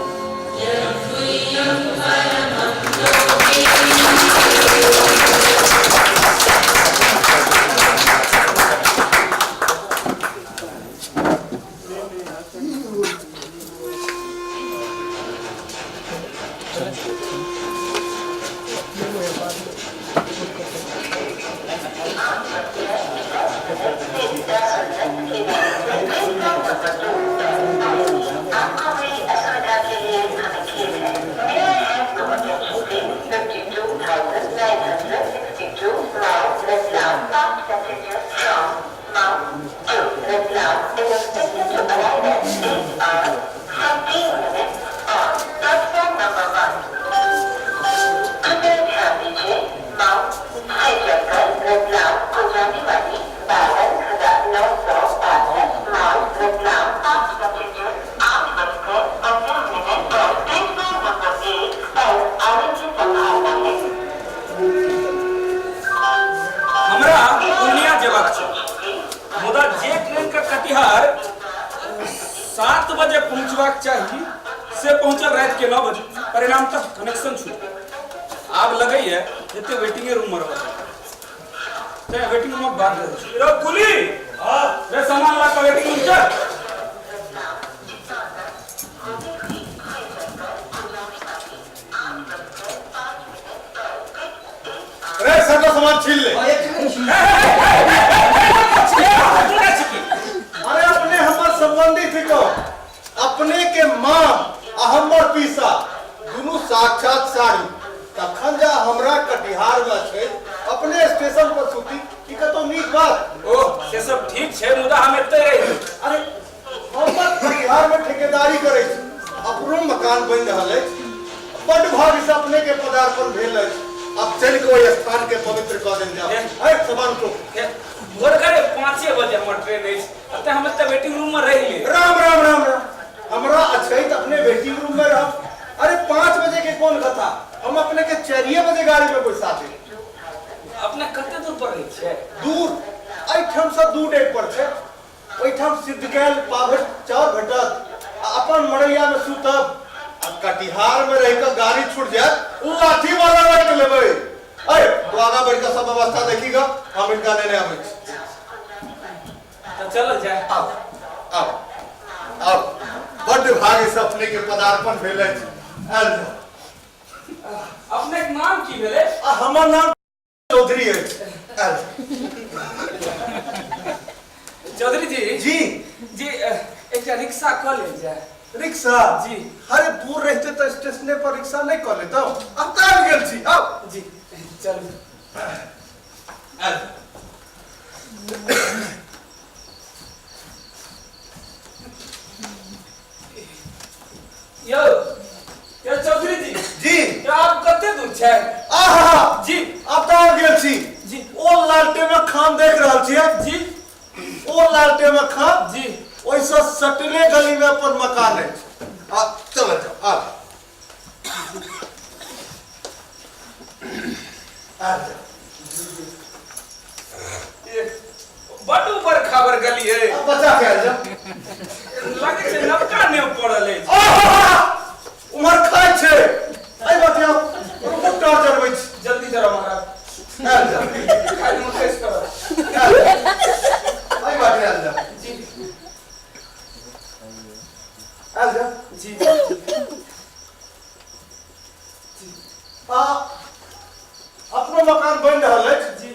कटिहार 7 बजे पहुंचबाक चाही से पहुंचल रात के 9 बजे, परिणामतः कनेक्शन छूट गेल। आब लगैया जते वेटिंगे रूम में रहत, ते वेटिंग रूम में बात रहै छै। रो कुली हां रे सामान ला के वेटिंग रूम चल। रे सबका सामान छीन ले। अरे अपने हमर संबंधी थिको, अपने के माँ आ हमर पीसा दुनू साक्षात साड़ी। तखन जा हमरा कटिहार में छै अपने स्टेशन पर सुती ई कतौ नीक बात। ओ से सब ठीक छै, मुदा हम एतै रही। अरे हमर कटिहार में ठेकेदारी करै छी, अपनो मकान बनि रहल अछि, बड्ड भाग्य से अपने के पदार्पण भेल अछि। अब चलि के ओहि स्थान के पवित्र कऽ देल जाओ। ऐ सामान को भोरकरे 5 बजे हमर ट्रेन अछि, अतः हम एतऽ वेटिंग रूम में रहि लेब। राम राम राम राम, हमरा अछैत अपने वेटिंग रूम में रहब। अरे 5 बजे के कोन कथा, हम अपने के 4 बजे गाड़ी में बैसा देब। अपने कते दूर पर रहै छियै? दूर एहिठाम से 2 डेग पर छै। ओहिठाम सिद्ध कयल पाभर चाउर भेटत आ अपन मड़ैया में सुतब। आ कटिहार में रहि कऽ गाड़ी छूट जायत ओ लाठी वाला राखि लेबै। अरे तो आगा बढ़ि कऽ सब व्यवस्था देखी गऽ, हम इनका नेने आबै छी। तऽ चलल जाय। आउ आउ आउ, बड्ड भाग्य से अपने के पदार्पण भेल अछि। आयल जाउ। अपने के नाम की भेलै? आ हमर नाम चौधरी अछि। आयल जाउ। चौधरी जी। जी जी, एकटा रिक्शा कऽ लेल जाय। रिक्शा? जी। अरे दूर रहते तऽ स्टेशने पर रिक्शा नहीं कऽ लेतहुँ, अब तऽ आबि गेल छी। आउ। जी चलू। आयल। यौ यौ चौधरी जी। जी। यौ आप कते दूर छै? आहा जी। अब तऽ आबि गेल छी। जी। ओ लालटे में खान देख रहल छियै? जी। ओ लालटे में खान? जी। ओहिसँ सटले गली में अपन मकान अछि। आ चल जाओ। आ आ जाओ। बड ऊपर खबर गली है। अब बचा के आयल जाओ। लगे छै नवका नेव पड़ल अछि। आहा! उम्हर खाइ छै। एहि बाटे आउ, रुकू टॉर्च जरबै छी। जल्दी जरा महाराज। आयल जाओ। खाली मुकेश करो। आयल जाओ। एहि बाटे आयल जाओ। जी। आयल जाओ। जी। आ अपनो मकान बनि रहल अछि। जी।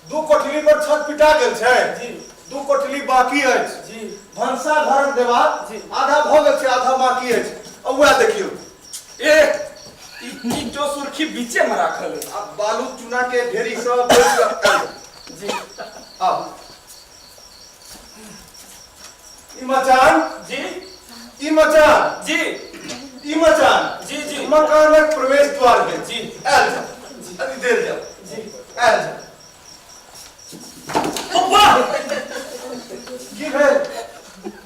2 कोठली पर छत पिटा गेल छै। जी। 2 कोठली बाकी अछि। जी। भनसा घरक देवाल जी। आधा भऽ गेल छै, आधा बाकी अछि। आ वएह देखियौ। ए ई ईंटो सुर्खी बीचे में राखल अछि। आ बालू चूना के ढेरी सब बैस। जी। आउ। ई मचान। जी। ई मचान। जी। ई मचान। जी जी। मकानक प्रवेश द्वार भेल। जी। आयल जाओ। अभी देर जाओ। जी। आयल जाओ। वाह! की भेल?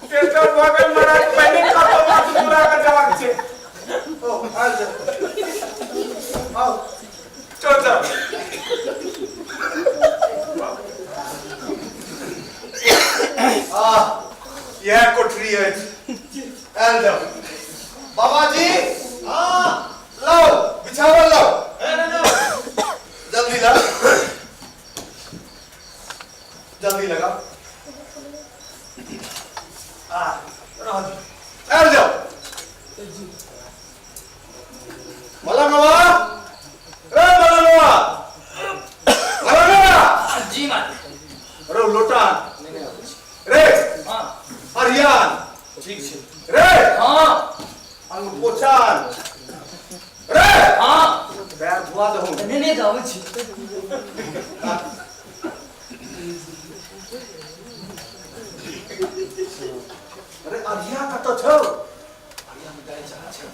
टेस्टर भऽ गेल महाराज, पहिने कतौ बात पूरा कऽ जवाब छै। ओ आयल जाओ। आउ। चल चल। आह, इएह कोठरी अछि। आयल जाओ। बाबाजी, हाँ, लाओ, बिछावन लाओ। जल्दी लाओ। जल्दी लगाओ। आ, रह दो। आयल जाओ। मलंगवा, ए मलंगवा, मलंगवा। जी मालिक। रो लोटान। नहीं आबै छी। रे हाँ। हरियान। ठीक छै। रे हाँ। अंगपोछान। रे हाँ। पैर धुआ दहु। नहीं नहीं आबै छी। अरे अरिया कतऽ छौ? अरिया में दाइ चाह छै।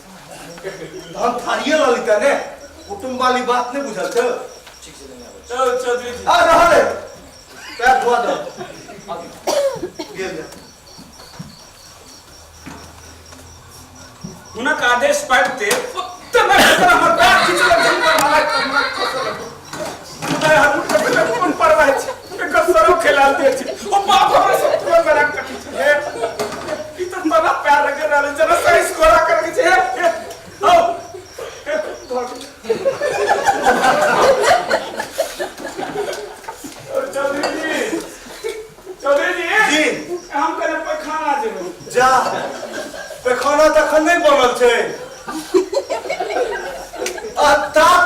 हम थारिये लऽ लितै ने, कुटुम्ब वाली बात नहीं बुझल छौ। ठीक छै, नहीं आबै छी। चल चौधरी जी। आ रहल है, पैर धुआ दहु। आबि। गेल जा। हुनक आदेश पाबिते ओतने हमर पैर खींचलक, हुनकर महाराज तऽ हमरा खसलक। मुदा हमर कोन परवाह छै, एकर सरो खेलाल दे छै। ओ बाप हमरा सब तुरंत बड़ा कटी छै। हे हम कने पैखाना जेबै। जा, पैखाना तऽ एखन नहि बनल छै। आ तात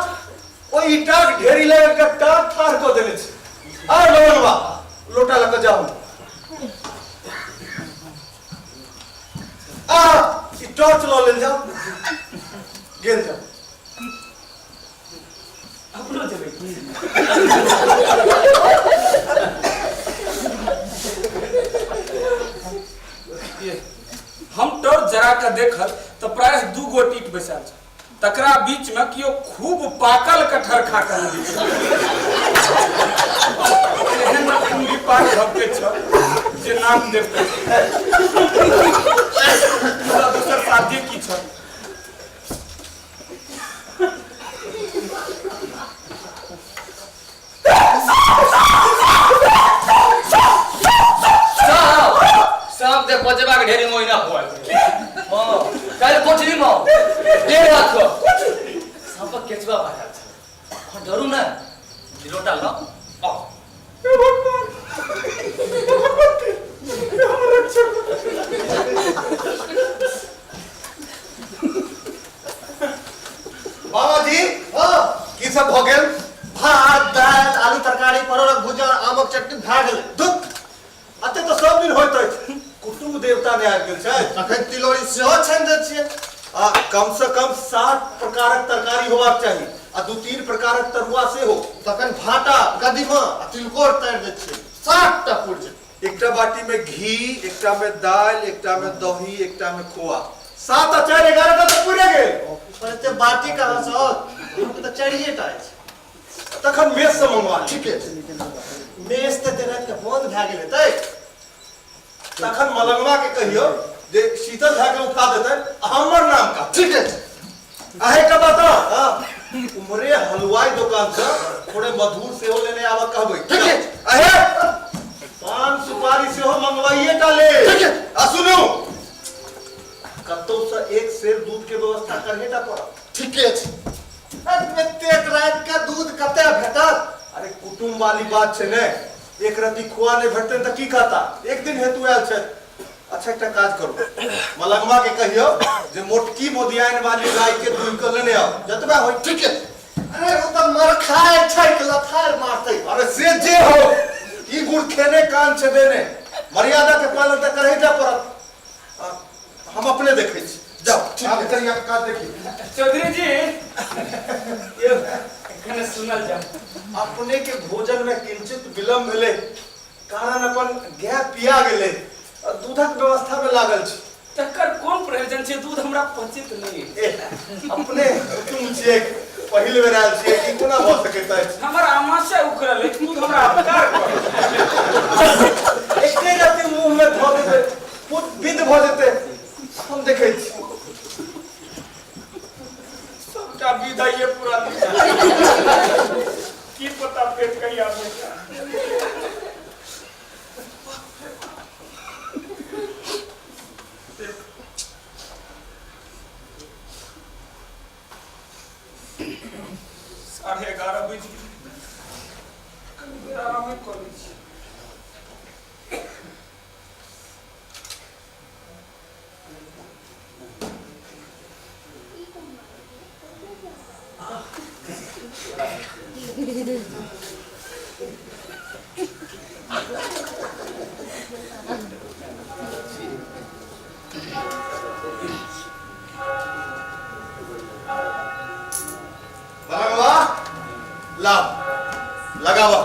ओहि ईटाक ढेरी लग एकटा टाट ठाढ़ कऽ देने छै। आ लवनवा, लोटा लऽ कऽ जाउ। आ ई टॉर्च लऽ लेल जाउ, गेल जाउ। अपनो जेबै की? हम टॉर्च जरा कऽ देखल तऽ प्रायः 2 गोट ईट बैसायल छल। तकरा बीच में कियो खूब पाकल कटहर खा कऽ नदी एहन कुंडी पाक भबके छल जे नाम देवते। मुदा दोसर साध्य की छल? साँप देख बजेबाक ढेरी मोहिना हुआ। हाँ, काल्हि कोठली में 1.5 हाथ को साँपक केचुआ बाजल छल। हाँ, डरू ना, लोटा लो। आओ। बाबाजी, हाँ, की सब भऽ गेल? भात, दालि, आलू तरकारी, परोरक भुजिया और आमक चटनी भए गेलै। धुत, एते तऽ सब दिन होइत अछि। कुटुम्ब देवता नहि आबि गेल छै। तखन तिलौरी सेहो छानि दै छियै। आ कम से कम 7 प्रकारक तरकारी होबाक चाही आ 2-3 प्रकारक तरुआ सेहो। तखन भाटा, कदीमा आ तिलकोर तरि दै छियै। 7टा पुरि जेतै। एकटा बाटी में घी, एकटा में दालि, एकटा में दही, एकटा में खोआ। 7 आ 4 11 टा तऽ पुरि गेल। पर एते बाटी कहाँ से आओत? अहाँके तऽ 4 टा अछि। तखन मेस से मंगवा लिअ। ठीके छै। मेस तऽ एते राति के बंद भए गेल हेतै। तखन मलंगवा के कहियौ जे शीतल झा के उठा देतै आ हमर नाम का। ठीके छै। अहे के बात, हाँ। उमरे हलवाई दोकान से थोड़े मधुर सेहो लेने आबऽ कहबै। ठीके। अहे पान सुपारी सेहो मंगवाइए टा ले। ठीके। आ सुनू, कतौ से 1 सेर दूध के व्यवस्था करहे टा पड़त। ठीके छै। एतेक राति के दूध कतऽ भेटत? अरे कुटुम्ब वाली बात छै ने, एक रत्ती खोआ नहि भेटतनि तऽ की कहता? एक दिन हेतु आयल छथि। अच्छा एकटा काज करू, मलंगवा के कहियौ जे मोटकी मोदियाइन वाली गाय के दूध के लेने आउ, जतबा होय। ठीके। अरे ओ तऽ मरखाय छै कि लथार मारतै। अरे से जे हो, ई गुड़ खेने कान छै देने, मर्यादा के पालन तऽ करहे टा पड़त। हम अपने देखै छी, जाउ आब करिया काज देखी। चौधरी जी, कने सुनल जाउ। अपने के भोजन में किंचित विलम्ब भेलै, कारण अपन गाय पिया गेलै, दूधक व्यवस्था में लागल छी। तकर कोन प्रयोजन छै? दूध हमरा पचित नहि। ए, अपने कुटुम्ब छियै, पहिल बेर आयल छियै, ई कोना भऽ सकैत अछि? हमर आमाशय उखड़ल अछि, दूध हमरा अपकार करत। एके रत्ती मुँह में धऽ देबै, पुत विध भऽ जेतै। हम देखै छी सबटा विध आइए पूरा। की पता फेर कहिया भेटा। 11:30 बजि गेल। कनी देर आरामे कऽ लै छी। मलंगवा, लाओ, लगावा,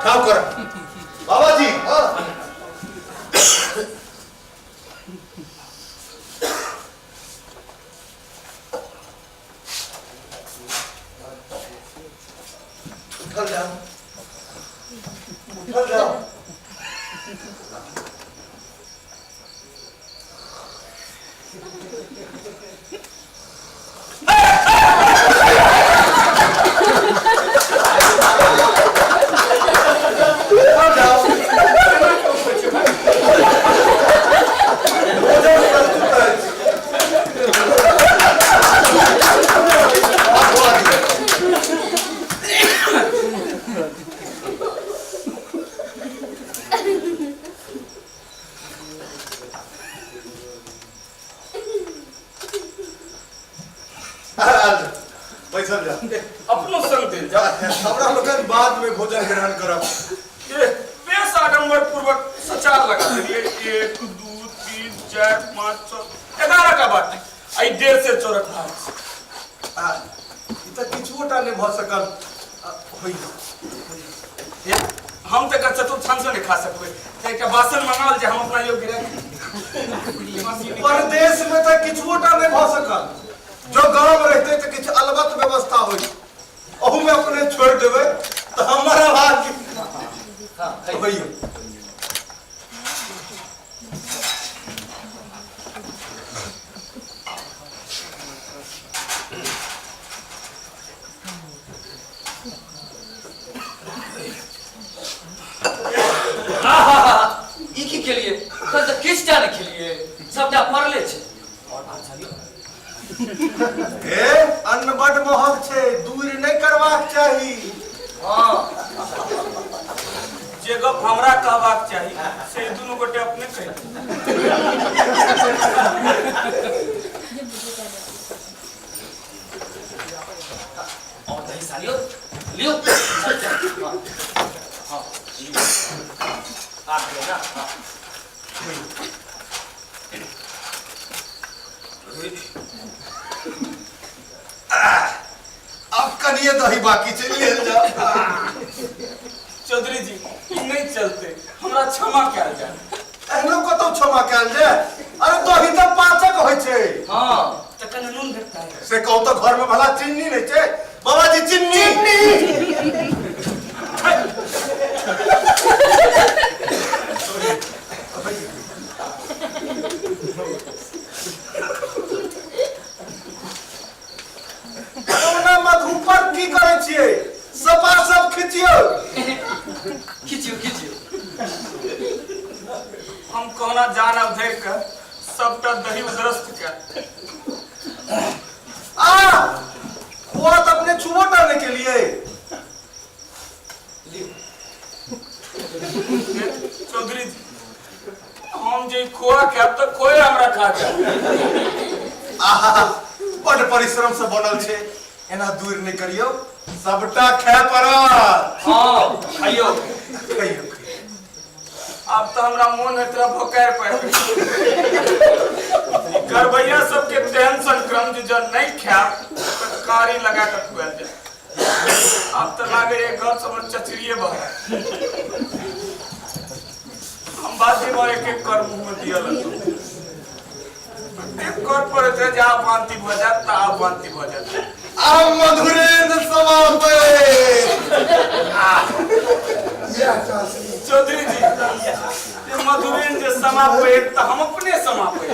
ठाव कर। बाबा जी, हाँ। उठल जाओ, उठल जाओ। उठल जाओ। भोजन प्रस्तुत अछि। हाथ धोआ दिअ। बैसल जा। अपनो संग देल जा। हमरा लोकनि बाद में भोजन ग्रहण करब। ए, बेस आडम्बर पूर्वक सचार लगा देलिए। 1 2 3 4 5 6 11 का बात आई 1.5 से चौरक भात। आ ई तऽ किछुओ टा नहि भऽ सकल। होइए हम तऽ एकर चतुर्थांशो नहि खा सकबै, तऽ एकटा बासन मंगाओल जे हम अपना योग्य राखी। परदेश में तऽ किछुओ टा नहि भऽ सकल। जो गाँव में रहते तऽ किछु अलबत व्यवस्था होइत, अहू में अपने छोड़ि देबै तऽ हमर आवाज होइए। ई की केलिए? कल तऽ किछु टा नहि खेलिए, सबटा पड़ले छै। और भात छालियो। हे, अन्न बड महग छै, दूर नहि करबाक चाही। हाँ। जे गप हमरा कहबाक चाही से दुनू गोटे अपने कहि। और दही सालियो लियो। हाँ, लियो। आ गया ना। हाँ। अब कनिए दही बाकी चलि लेल जाओ। चौधरी जी नहीं चलते, हमरा क्षमा कयल जाय। एहनो कतौ क्षमा कयल जाय? अरे दही तऽ पाचक होइ छै। हाँ। तखन नून भेटता है। से कहू तऽ घर में भला चीनी नहीं छै? बाबाजी चीनी। ओना मधुपर की करै छियै? सपा सब खिचियौ। खिचियौ खिचियौ। हम कहुना जान अब धरि के सबटा दही उदरस्त के। आ खोआ तऽ अपने छुबो टा नहि केलियै। चौधरी जी हम जे खोआ खायब तऽ खोए हमरा खा जायब। आहा, बड परिश्रम से बनल छै, एना दूर नहि करियौ, सबटा खाय पड़त। हाँ, खाइयौ। खाइयौ। आब तऽ हमरा मोन होइत रह भोकारि पाबि। गरबैया सबके तेहन संक्रम जे जँ नहि खायब तऽ कारी लगा कऽ खुआयल जाय। आब तऽ लागैए घर सबमे चचरिए भऽ। हम बाते भर एक एक कर मुँह में दिअ लगलहुँ। एक कर पड़ैत रहे जे आब वांति भऽ जायत तऽ आब वांति भऽ जायत। आब मधुरेन्द्र समापे। चौधरी जी जे मधुरेन्द्र जे समापे तऽ हम अपने समापे।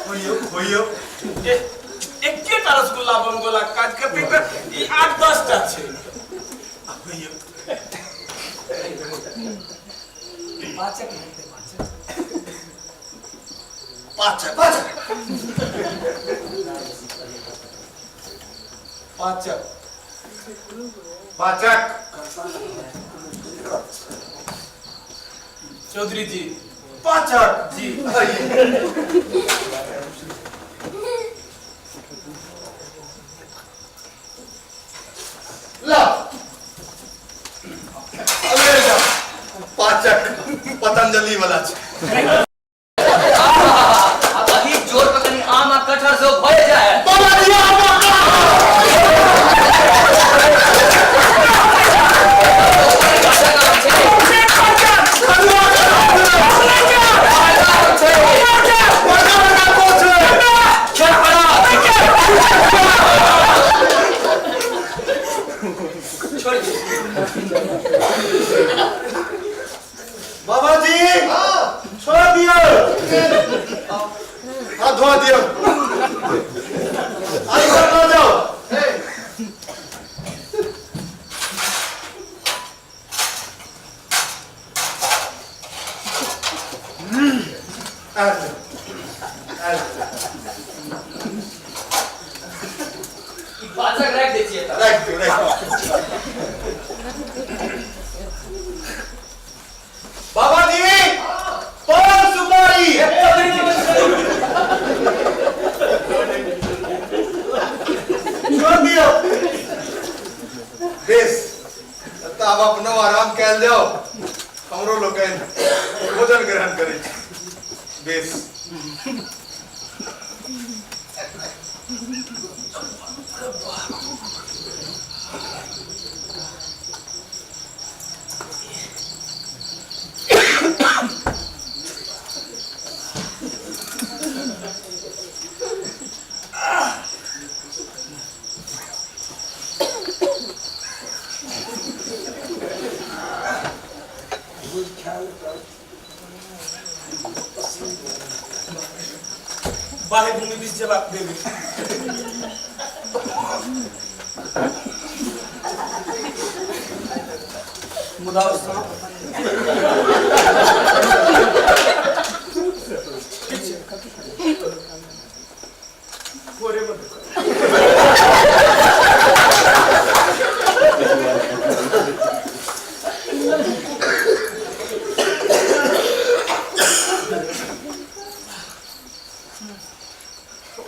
होइयौ होइयौ। एकेटा रसगुल्ला बमगोला काज करतै तऽ ई 8 10 टा छै। होइयौ। पाचक हेतै, पाचक। पाचक पाचक पाचक पाचक। चौधरी जी पाचक जी। ला अरे जा पाचक पतंजलि वाला छै। आ दही जोर पर कनि आम आ कटहर से भए जाए। बाबा जी आम आ बाबा जी छोड़ दियो, हाथ धोआ दियो, अंदर ना जाओ। पाचक राखि दै छियै। राखि दियौ, राखि दियौ। बाबा जी पान सुपारी। हमरो लोकनि भोजन ग्रहण करै छी। बेस। बाह्य भूमि दिस जवाब देबै। मुदा ओ साँप ठीक छै, भोरेमे देखब।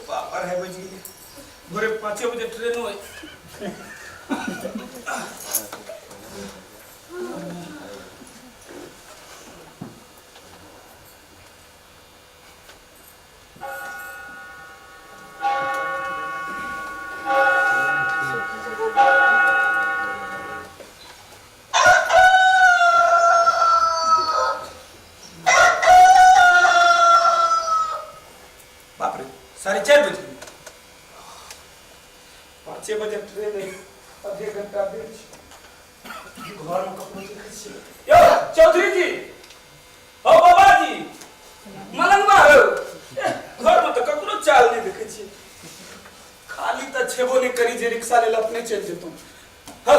बाप, 2:30 बजि गेलै। भोरे 5 बजे ट्रेन होइ। बाप रे, 4:30 बजे, 5 बजे ट्रेन है, आधे घंटा देर छै। घरमे ककरो देखै छियै? यौ चौधरी जी, हौ बाबा जी, मलंगवा हौ, घरमे तऽ ककरो चाल नहि देखै छियै। खाली तऽ छेबो नहि करी जे रिक्शा लेल अपने चलि जेतहुँ। हौ,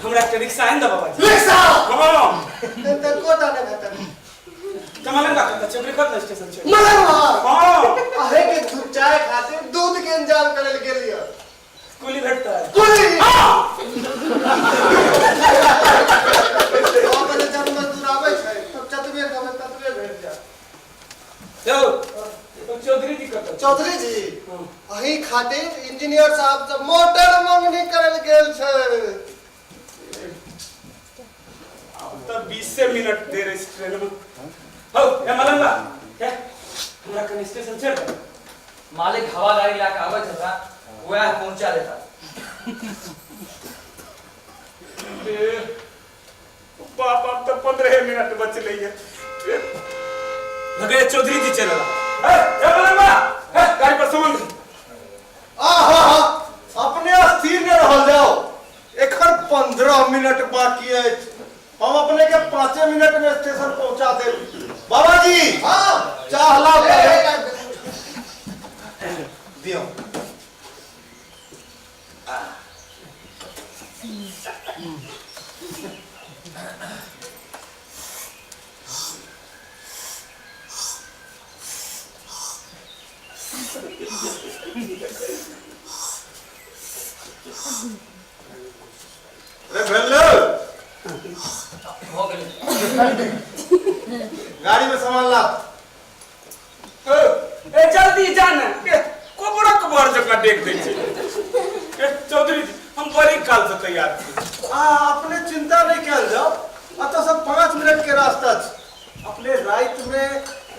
हमरा एकटा रिक्शा आनि दऽ बाबा जी। रिक्शा? हँ। तऽ कोटा नहि भेटल। तऽ मलंगवा कतऽ छै? ओकरे कतऽ स्टेशन छै? मलंगवा? हँ। अहे के चाय खातिर दूध के इंतजाम करे ले गेलियै। कुली भेटतै? कुली? हँ। 9 बजे जब मजदूर आबै छै तब जतबे कहबै ततबे भेट जायत। यौ चौधरी जी कतऽ? चौधरी जी अही खातिर इंजीनियर साहब से मोटर मंगनी करे ले गेल छै। आब तऽ 20 मिनट देर अछि ट्रेन में। हौ ए मलंगा, ए हमरा कनि स्टेशन छोड़ि दे। मालिक हवा गाड़ी लए कऽ आबैत हेता, वएह पहुँचा देता। ए बाप, आब तऽ 15 मिनट बचलै है। ट्रेन लगैया चौधरी जी चलि एला। ए ए मलंगा, ए गाड़ी पर सामान दे। आहा, अपने स्थिर नहि रहल जाओ। एखन 15 मिनट बाकी अछि, हम अपने के 5 मिनट में स्टेशन पहुंचा देब। बाबाजी। हाँ। चाह लाओ। दियो। अरे भेल भऽ गेलै। गाड़ी में सामान ला। ए जल्दी जा ने, ए कोबरक बर जकाँ देख दै छै। ए चौधरी जी, हम बड़ी काल से तैयार छी। आ अपने चिंता नहीं कयल जाओ, अतः सब 5 मिनट के रास्ता छै। अपने राति में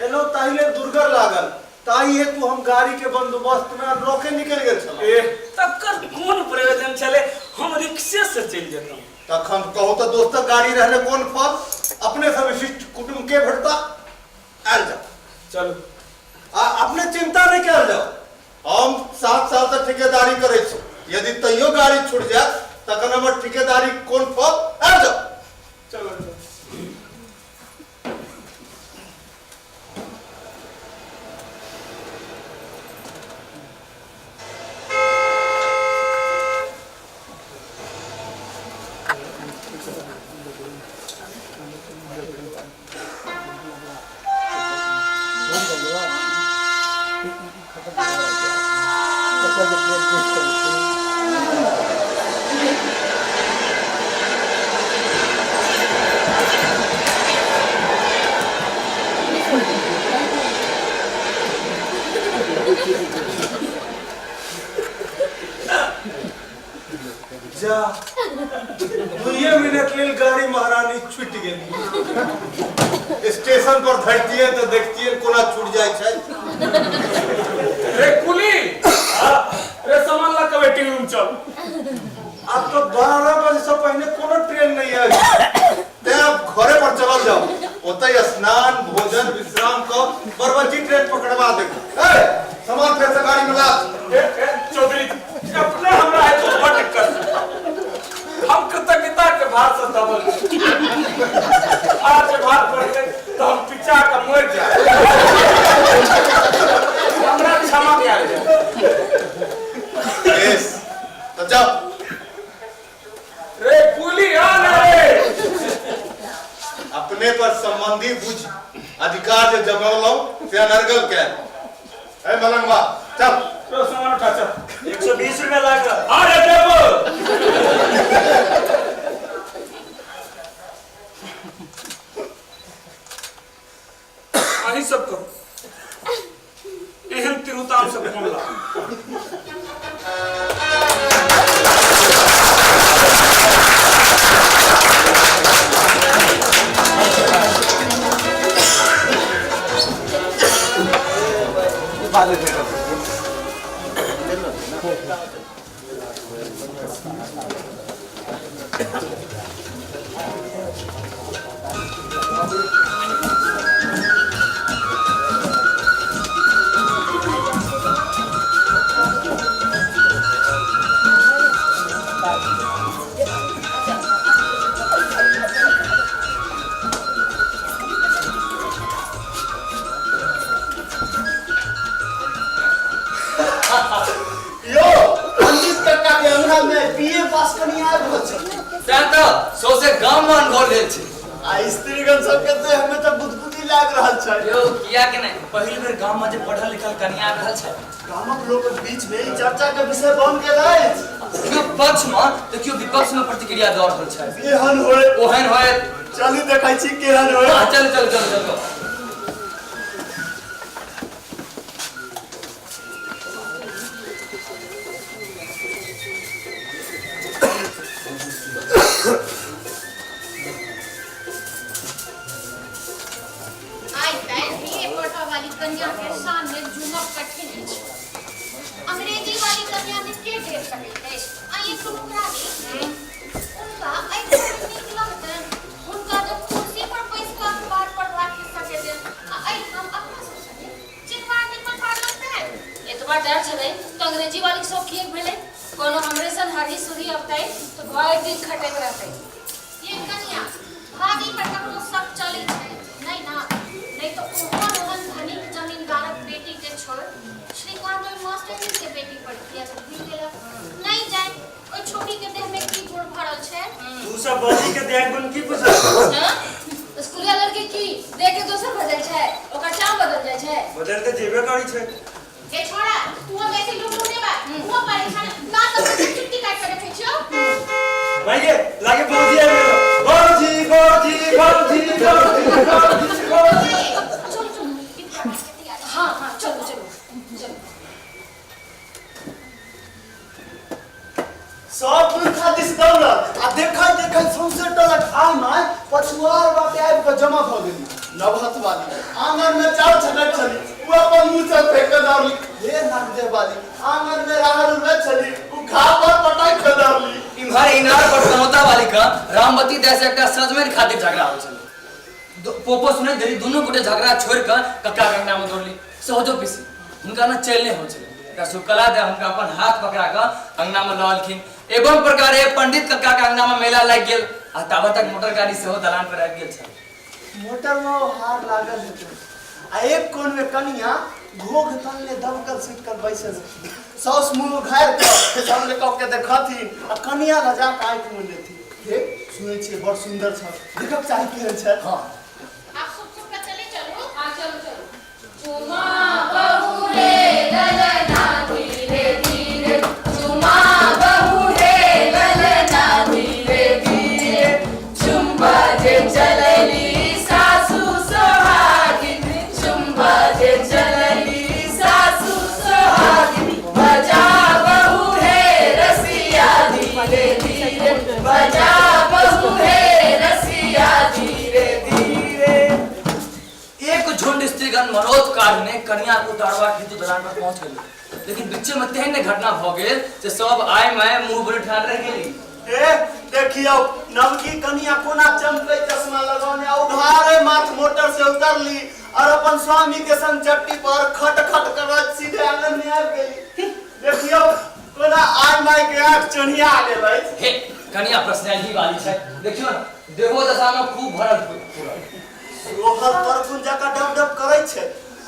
एलो ताहि लेल दुर्गर लागल, ताहि हेतु हम गाड़ी के बंदोबस्त में रोके निकलि गेल छलहुँ। ए तकर कोन प्रयोजन छलै, हम रिक्शे से चलि जेतहुँ। तखन कहू तऽ दोस्तक गाड़ी रहने कोन फल, अपने सब विशिष्ट कुटुम्ब के भेटता। आयल जाओ। चलू। आ अपने चिंता नहीं कयल जाओ, हम 7 साल से ठेकेदारी करै छी, यदि तैयो गाड़ी छूट जायत तखन हमर ठेकेदारी कोन फल। आयल जाओ। चलो चलो। लेल गाड़ी महारानी छूटि गेली। स्टेशन पर धरतियै तऽ देखतियै कोना छूट जाइ छै। रे कुली, रे सामान ला के वेटिंग रूम चल। आब तो 12 बजे से पहिने कोनो ट्रेन नहीं आई, तें अब घरे पर चलल जाओ, ओतै स्नान भोजन विश्राम क बरबजी ट्रेन पकड़वा देब। ए सामान फेर से गाड़ी में लाद। ए ए चौधरी अपने हमरा है तो बड़ कर, हम कृतज्ञता के भार से दबल, आज भार पड़ते तो हम पिचा के मर जाए, हमरा क्षमा कर दे। बेस तो जाओ। रे कुली आ ना रे। अपने पर संबंधी बुझ अधिकार जे जमौलौ से अनर्गल कैल। ए मलंगवा चल। तो सामान उठा चल। 120 रुपया लागल। अरे देबो। अहीं सब करू, एहन तिरुताम सब कोन ला। यो पंडित कक्का के अंगना में बीए पास कनिया आबि रहल छै। तें तऽ सौंसे गाम मे अनघोल भेल छै। आ स्त्रीगण सबके देह में तऽ बुदबुदी लागि रहल छै। यौ किया के नहि, पहिल बेर गाम में जे पढ़ल लिखल कनिया आबि रहल छै। गामक लोकक बीच में ई चर्चा के विषय बन गेल अछि। केओ पक्ष में तऽ केओ विपक्ष में प्रतिक्रिया दऽ रहल छै। एहन होय ओहन होय, चलू देखै छी केहन होय। चलू चलू चलू चलू। आइ काल्हि बीए पढ़ऽ वाली कन्या के सामने झुमक कठिन अछि। अंग्रेजी वाली कन्या के के ढेर सकैत अछि? आ ई टुकरानी हुनका एहि नीक लगतनि? हुनका जब कुर्सी पर बैस कऽ अखबार पढ़बाक हिस्सा देतनि आ एहिठाम अपना सब संगे चिनवार निपल पार लगतनि? एतबा डर छलै तऽ अंग्रेजी वाली सब किएक भेलै? कोनो हमरे सन हरी सुरी अबतै तऽ भरि दिन खटैत रहतै। ये कन्या भागी पर ककरो शक चलै छै नहीं ना? नहीं तो ओहन ओहन धनिक जमींदारक बेटी के छोड़ श्रीकांत ओहि मास्टरनी के बेटी पर किया भूलि गेलक? नहीं जाए ओहि छोकरी के देह में की गुण भरल छै। तू सब बौजी के देह गुण की बुझल? स्कूलिया लड़की की देख के दोसर बदल छै, ओकर चाम बदल जाइ छै। बदल के जेबे करी छै। ए छोड़ा तू हम ऐसे लोग लोग बा वो परेशान ना तो चुट्टी काट के रखै छियो। भाई लागे बौजी आबि गेल। बौजी बौजी बौजी बौजी बौजी बौजी। चल चल तैयार। हाँ हाँ चलो चलो चलो। सब पुरखा दिस दौड़ल आ देखै देखै सौंसे टोलक आइ माय पछुआर बाटे आबि कऽ जमा भऽ गेली। नवहत वाली आंगन में चाउर छटक छली, उ अपन मुँह से फेंक कऽ दौड़ली। हे नागदेव वाली आंगन में राहर उड़बैत छली, उ घाव पर पटक कऽ दौड़ली। इम्हर इनार पर कनौता वाली के रामवती दाय से एकटा सजमनि खातिर झगड़ा होइ छलै। पोपो सुनैत देरी दुनू गोटे झगड़ा छोड़ि कऽ कक्का के अंगना में दौड़ली। सहजो पीसी हुनका ने चलि नहि होइ छलै। एकटा शुभकला दाय हुनका अपन हाथ पकड़ा कऽ अंगना में लऽ एलखिन। एवं प्रकारे पंडित कक्का के अंगना में मेला लागि गेल आ ताबत तक मोटर गाड़ी सेहो दलान पर आबि गेल छल। मोटर में हार लागल हेतै आ एक कोन में कनिया घोघ तनले दमकल सुति कऽ बैसल साउस मुँह उघारि कऽ सामने कऽ के देखथिन आ कनिया लजा कऽ आँखि मुनि लेथिन। हे सुनै छियै बड़ सुन्दर छल, देखक चाही केहन छै। हाँ आप सुख सुख के चले चलू। हाँ चलो चलो। चुमा बहू रे ललना धीरे धीरे, चुमा बहू रे ललना धीरे धीरे, चुम्बा जे चलली सासू सोहागिन, चुम्बा जे चलली सासू सोहागिन, बजा बहू हे रसिया धीरे धीरे, बजा बहू हे झुंड स्त्रीगण मरोत काटने कन्या के उतारबाक हेतु दलान पर पहुंच गेल, लेकिन बीचे में तेहन घटना भ गेल जे सब आय my मुंह बड़ ठाढ़ रहि गेली। ए देखियौ नवकी कनिया कोना चमकै चश्मा लगौने आ उघारे माथ मोटर से उतरली और अपन स्वामी के संग चट्टी पर खट खट करत सीधे आंगन में आबि गेली। देखियौ कोना आय my के आंख चढ़िया गेल अछि। हे कन्या पर्सनैलिटी वाली छै, देखियौ ने देहो दशा में खूब भरल पूरल। सोहर तरकुन जकाँ डब डब करै छै,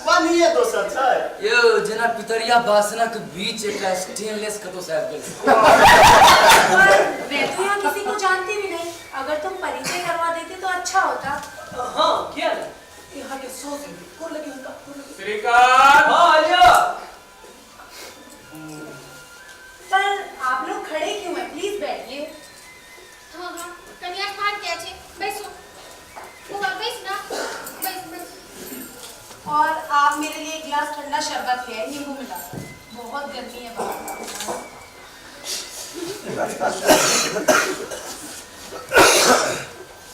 पानिये दोसर छै। यौ जेना पितरिया बासनक बीच एकटा स्टेनलेस कतौ से आबि गेल। पर मैं तो यहाँ किसी को जानती भी नहीं, अगर तुम परिचय करवा देते तो अच्छा होता। हाँ किया ना यहाँ के सोच कोन लगी हुनका कोन लगी। श्रीकांत। हाँ आलिया। पर आप लोग खड़े क्यों हैं, प्लीज बैठिए। हाँ हाँ कन्या ठाढ़ किया छै, बैसू बौआ, बैस ना, बैस बैस। और आप मेरे लिए एक गिलास ठंडा शरबत ले आए नींबू मिला, बहुत गर्मी है बाहर।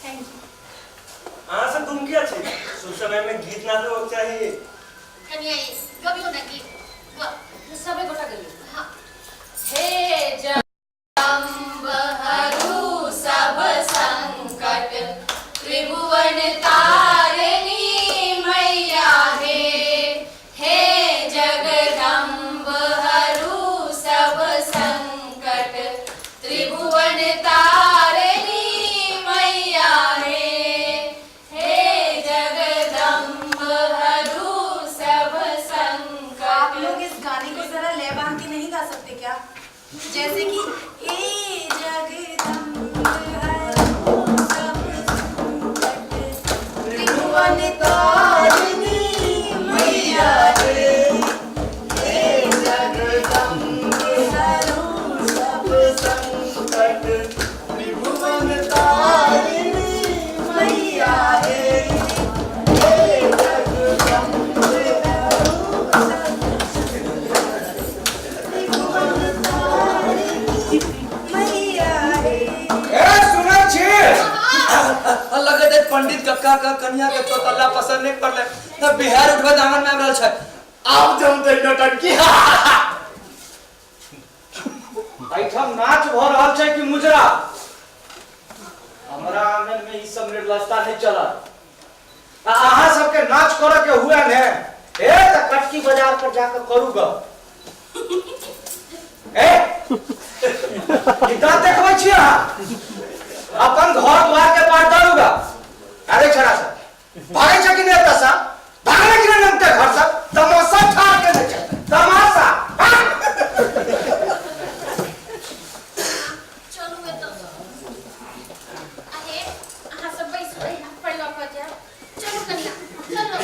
Thank you. अहाँ सब गुम किया छी? शुभ समय में गीत नाच होक चाही। कन्या ये गबियो ना गीत गा, सबे गोटा गइयो। हाँ। हे जम्ब हरू सब संकट त्रिभुवन तारिणी मैया हे, हे जगदम्ब हरू सब संकट त्रिभुवन तारिणी मैया हे, हे जगदम्ब हरू सब संकट। आप लोग इस गाने को जरा लय बांध के नहीं गा सकते क्या? जैसे कि हे जगदम्ब हरू सब संकट त्रिभुवन तारिणी मैया हे, हे जगदम्ब हरू सब संकट त्रिभुवन तारिणी मैया हे, हे जगदम्ब हरू सब त्रिभुवन तारिणी मैया हे। ए सुनै छी, लगैत अछि पंडित कक्का का कन्या के तोतल्ला पसंद नहीं पड़ले त बिहार उठबैत आंगन में आबि रहल छै। आब जमतै नौटंकी। एहिठाम नाच भऽ रहल छै कि मुजरा? हमरा आंगन में ई सब निर्लजता नहीं चलत। आ अहाँ सबके नाच करऽ के हुए ने ए त कटकी बाजार पर जाके करू ग। ए ई दाँत देखबै छी अहाँ? अपन घर द्वार के पार करू ग। अरे छड़ा सब भागै छै कि नहि एतऽ सँ? भागलै कि नहि नमते घर सँ? तमाशा ठाढ़ केने छै, तमाशा। भाग। चलू एतऽ। अहे अहाँ सब बैसू, एहि पर लऽ कऽ जायब। चलू कन्या चलू।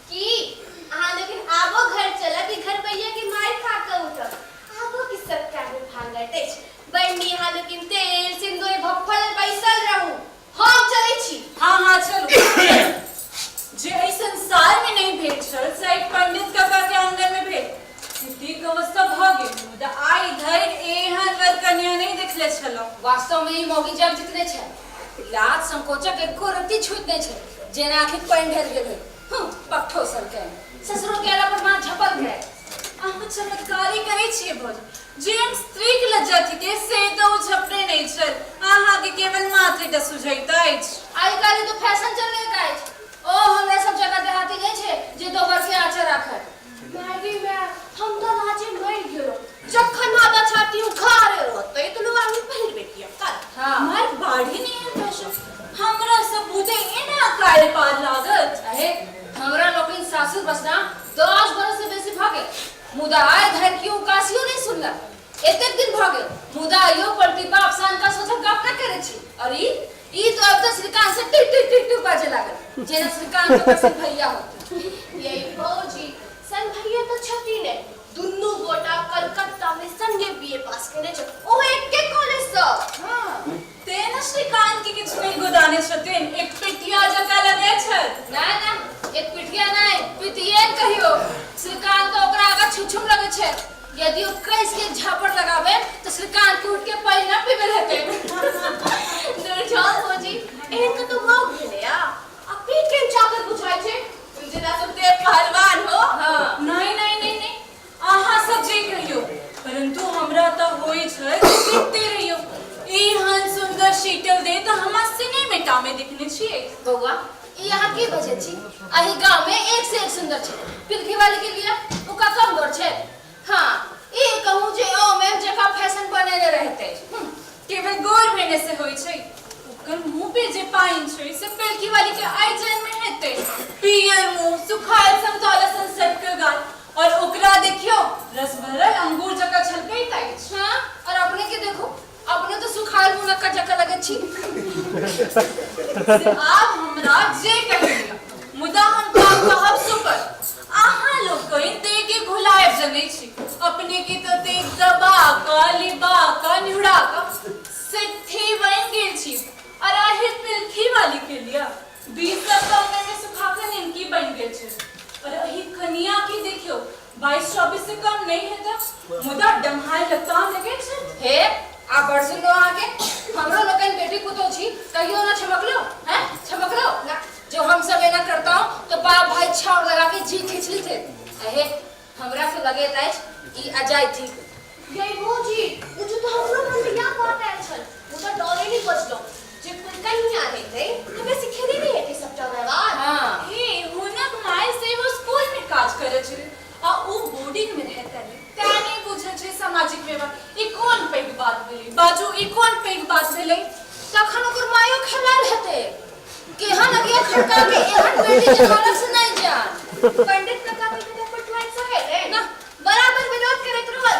की अहाँ लेकिन आबो घर चलब कि घर भैया के मारि खा कऽ उठब? आबो की सबटा में भांगट अछि। बहिनी अहाँ लेकिन तेल सिंदूर भफल बैसल रहू, हम चलै छी। हाँ हाँ चलू। जे एहि संसार में नहीं भेल छल से आइ पंडित काका के आंगन में भेल। स्थितिक अवस्था भऽ गेल, मुदा आइ धरि एहन वर कन्या नहीं देखले छलहुँ। वास्तव में ई मौगी जग जितने छै, लाज संकोचक एको रत्ती छूट नहीं छै, जेना आँखिक पानि ढरि गेल होय। पट्ठो सरके ससुरो के अला पर माथ झपल गए। अहाँ चमत्कारी करै छियै भौजी, जे हम स्त्री के लज्जा थिके से तऽ ओ झपने नहीं छल, अहाँ के केवल मात्रेटा सुझैत अछि। आइ काल्हि तो फैशन चलले अछि। ओ हमरा सब जगह देहाती नहीं छै जे दोबर के आँचर राखत। माय गे माय, हम तऽ लाजे मरि गेलहुँ। जखन आधा छाती उघारे रहतै तऽ लोग आदमी पहिरबे किया कर? हाँ। मार बाढ़ी नहीं है फैशन, हमरा सब बुते एना कायल पार लागत। अहे हमरा लोकिन सासुर बसना 10 बरस से बेसी भऽ गेल, मुदा आइ धरि केओ उकासियो नहीं सुनलक। एतेक दिन भऽ गेल मुदा आइयो पलटीबा अफसान का सोझा गप न करै छी। और ई तो अब तऽ श्रीकांत से टिक टिक टिक टिक बाजे लागल, जेना श्रीकांत ओकर सन भैया होत। यही भौजी सन भैया तऽ छथिन ने, दुनू गोटा कलकत्ता में संगे बीए पास केने छै, ओ एके कॉलेज सँ। हाँ तें न श्रीकांत के किछु नहीं गोदाने छथिन, एक पिटिया जकाँ लगै छथि। नहीं ना एक पिटिया नहीं पितियेन कहियो, श्रीकांत तो ओकरा आगा छुछुम लगै छै। यदि ओ कैस के झापड़ लगावे तो श्रीकांत के उठ के पानी न पीबे रहते। दुर्जोन भौजी एहन कतौ गाम में देखने छियै। बौआ ई अहाँ की बजै छी? अही गाँव में एक से एक सुंदर छै। पिलखी वाली के लिए ओका कम गोर छै? हाँ, ई कहूँ जे ओ में जका फैशन बनेने रहते। केवल गोर भेने से होइ छै? ओकर मुंह पे जे पाइन छै से पिलखी वाली के आइ जन्म में हेतै। पियर मुंह, सुखायल समतोला सन सटकल गाल, और ओकरा देखियो रस भरल अंगूर जका छलकैत अछि। हाँ, और अपने के देखो, अपने तो सुखायल मुनक्का जका लगै छी। से आब हमरा जे कहि दिअ, मुदा हम काम कहब सुपर। अहाँ लोकनि ते के घुलायब जनै छी। अपने के तो ते दबा क लिबा क निहुड़ा क सिट्ठी बनि गेल छी, और आहि पिलखी वाली के लिया 20 से कम में सुखा क निमकी बनि गेल छै। और अही कनिया के देखियो 22-24 से कम नहीं है त, मुदा डमहाल लताम लगे छै। हे आ बड़ सुनलो अहाँके, हमरो लोकनि बेटी पुतोह छी, कहियो ना छमकलो हैं? छमकलो ना? जो हम सब एना करता हूँ तो बाप भाई छाउर लगा के जी खींच ली थे। अहे हमरा से लगे अछि ई अजय ठीक। यै भौजी, ओ जो तो हमरो मन में या बात आयल छल, मुदा डरे नहीं बचलो जे कोई कहीं आ हेतै तऽ बेसी खेले नहीं हेतै सबटा व्यवहार। हाँ। हे हुनक माय सेहो स्कूल में काज करै छलै आ ओ बोर्डिंग में रहैत रहलै, तें नहीं बुझै छै सामाजिक व्यवहार। ई कोन पैघ बात भेलै? बाजू, ई कोन पैघ बात भेलै? तखन ओकर मायो खेलायल हेतै। केहन अगिया खड़का के एहन बेटी जनमलक से नहीं जान। पंडित काका के कथा पटुआइन से हेलै ना। बराबर विरोध करैत रहल,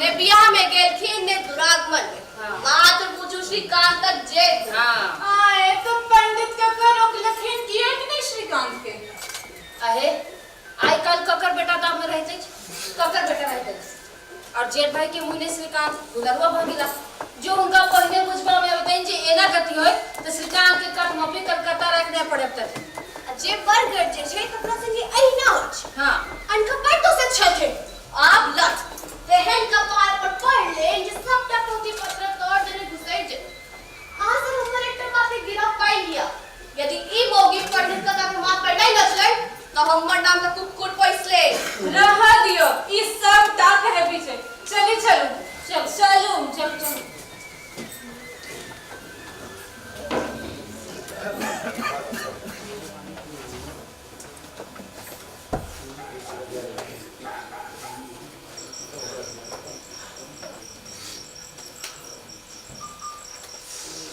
ने बियाह में गेलखिन ने दुरागमन में। हाँ। मात्र बुझू श्रीकांत तक जेत। हाँ। आए तो पंडित काका रोकलखिन किएक नहीं श्रीकांत के? अहे आइ काल्हि ककर बेटा दाम में रहैत अछि? ककर बेटा रहैत अछि? और जेठ भाई के मुँह श्रीकांत दुलरुआ भऽ गेला। जो हुनका पहिने बुझबा में अबतनि जे एना गति होय तऽ श्रीकांत के कटमपी कलकत्ता रखने पड़त। आ जे बड़ गरजे छै तकरा संगे अहिना होइ छै। हाँ। अनका बड़ दोसर छथिन। आब लठ तेहन कपार पर पढ़ ले जे सबटा पोथी पत्र तोड़ देने घुसैत जेतै। अहाँ सब हमर एकटा बात के गिरह पाइ लिअ, यदि ई मौगी पंडित काका के माथ पर नहि नचलै तऽ हमर नाम के कुकुर पैसले। रह दियौ, ई सबटा कहबी छै। चली चलू। चल चलू। चलू चलू।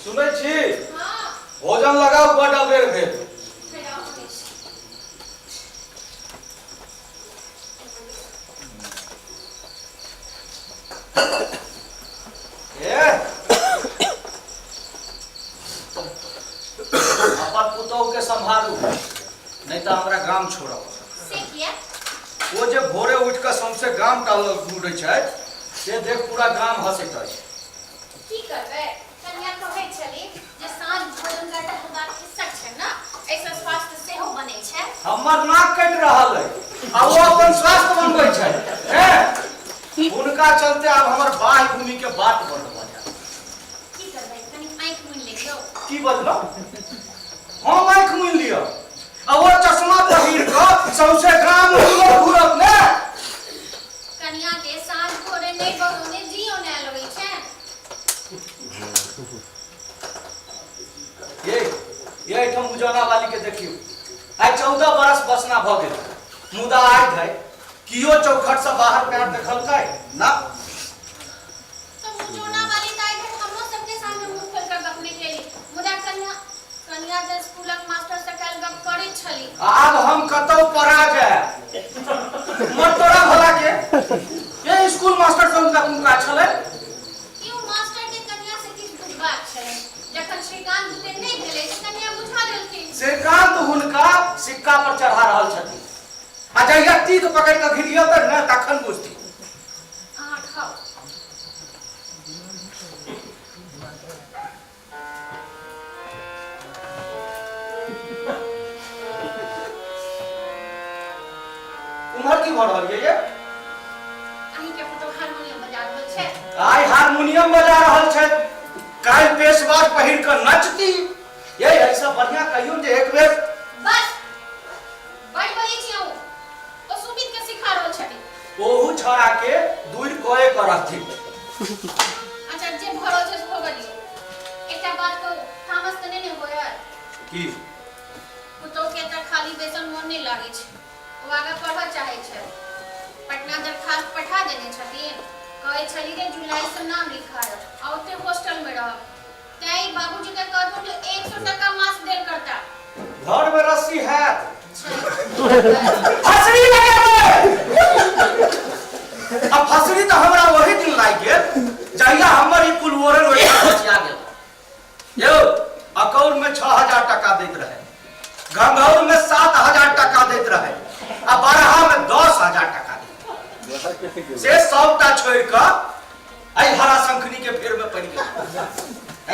सुनै छी? भोजन लगाउ, बड अबेर भेल। ए अपन पुतोह के सम्हारू, नहीं तो हमरा गाम छोड़ब। से किया? ओ जे भोरे उठि कऽ सौंसे गाम टहल घूरै छथि से देख पूरा गाम हँसैत अछि। की करबै, कनिया कहै छली जे साँझ भोजन का टहलबाक हिस्सा छै ने, एहिसँ स्वास्थ्य सेहो बनै छै। हमर नाक कटि रहल अइ आ ओ अपन स्वास्थ्य बनबै छै। हे हुनका चलते आब हमर बाह्य भूमि के बाट बंद भऽ जायत। की करबै, कनि आँखि मुनि लियौ। की बजलहुँ? हम आँखि मुनि लिअ आ ओ चश्मा पहिर कऽ सौंसे गाम घूरत घूरत ने? कनिया के साँझ भोरे नहि बहरौने जी औनाए लगै छै। ये ये एहिठाम उजाना वाली के देखियौ, आइ 14 बरस बसना भऽ गेल, मुदा आइ धरि कियो चौखट से बाहर पैर देखलकै ना। तऽ मुजोना वाली तऽ आइ धरि हमरो सबके सामने मुँह खोलि कऽ गप नहि केली, मुदा कनिया कनिया तऽ स्कूलक मास्टर से काल्हि गप करैत छली। आब हम कतौ पड़ा जाय मटोरा भला के ये स्कूल मास्टर से हुनका कोन काज छलै? कि ओ मास्टर के कनिया से किछु बुझबाक छलै, जखन श्रीकांत बुते नहि भेलै तऽ कनिया बुझा देलखिन। श्रीकांत हुनका सिक्का पर चढ़ा रहल छथिन आ जहिया तीक पकड़ि कऽ घिरियतनि ने तखन बुझथिन। अहाँ खाउ। उम्हर की भऽ रहल ये? अहीं के पुतोह हारमोनियम बजा रहल छै। आइ हारमोनियम बजा रहल छै, काल्हि पेशवाज पहिर कऽ नचती। ये ऐसा बढ़िया कहियो जे एक बेर। बस बड़ बजै छी अहूँ। ओ सुमित के सिखा रहल छथिन। ओहू छौड़ा के दूर कए कऽ रहथिन। अच्छा जे भऽ रहल छै से होबऽ दियौ। एकटा बात कहू, तामस तऽ नहि ने होयत? की पुतोह के एतऽ खाली बैसल मोन नहि लागै छै ओ आगाँ पढ़ऽ चाहै छै पटना दरखास्त पठा देने छथिन कहै छली जे जुलाइसँ नाम लिखायब आ ओतै हॉस्टलमे रहब तैं ई बाबूजीके कहथुन जे 100 टका मास देल करता घरमे रस्सी हैत छै फसरी लगेबै आ फसरी तऽ हमरा ओही दिन लागि गेल जहिया हमर ई कुलवोरन ओहिठाम बचिया गेल यौ अकौर में 6000 टका दैत रहे गंगौर में 7000 टका दैत रहे आ बरहा में 10,000 टका दैत रहे से सबटा छोड़ कऽ एहि हरा शंखनी के फेर में पड़ि गेल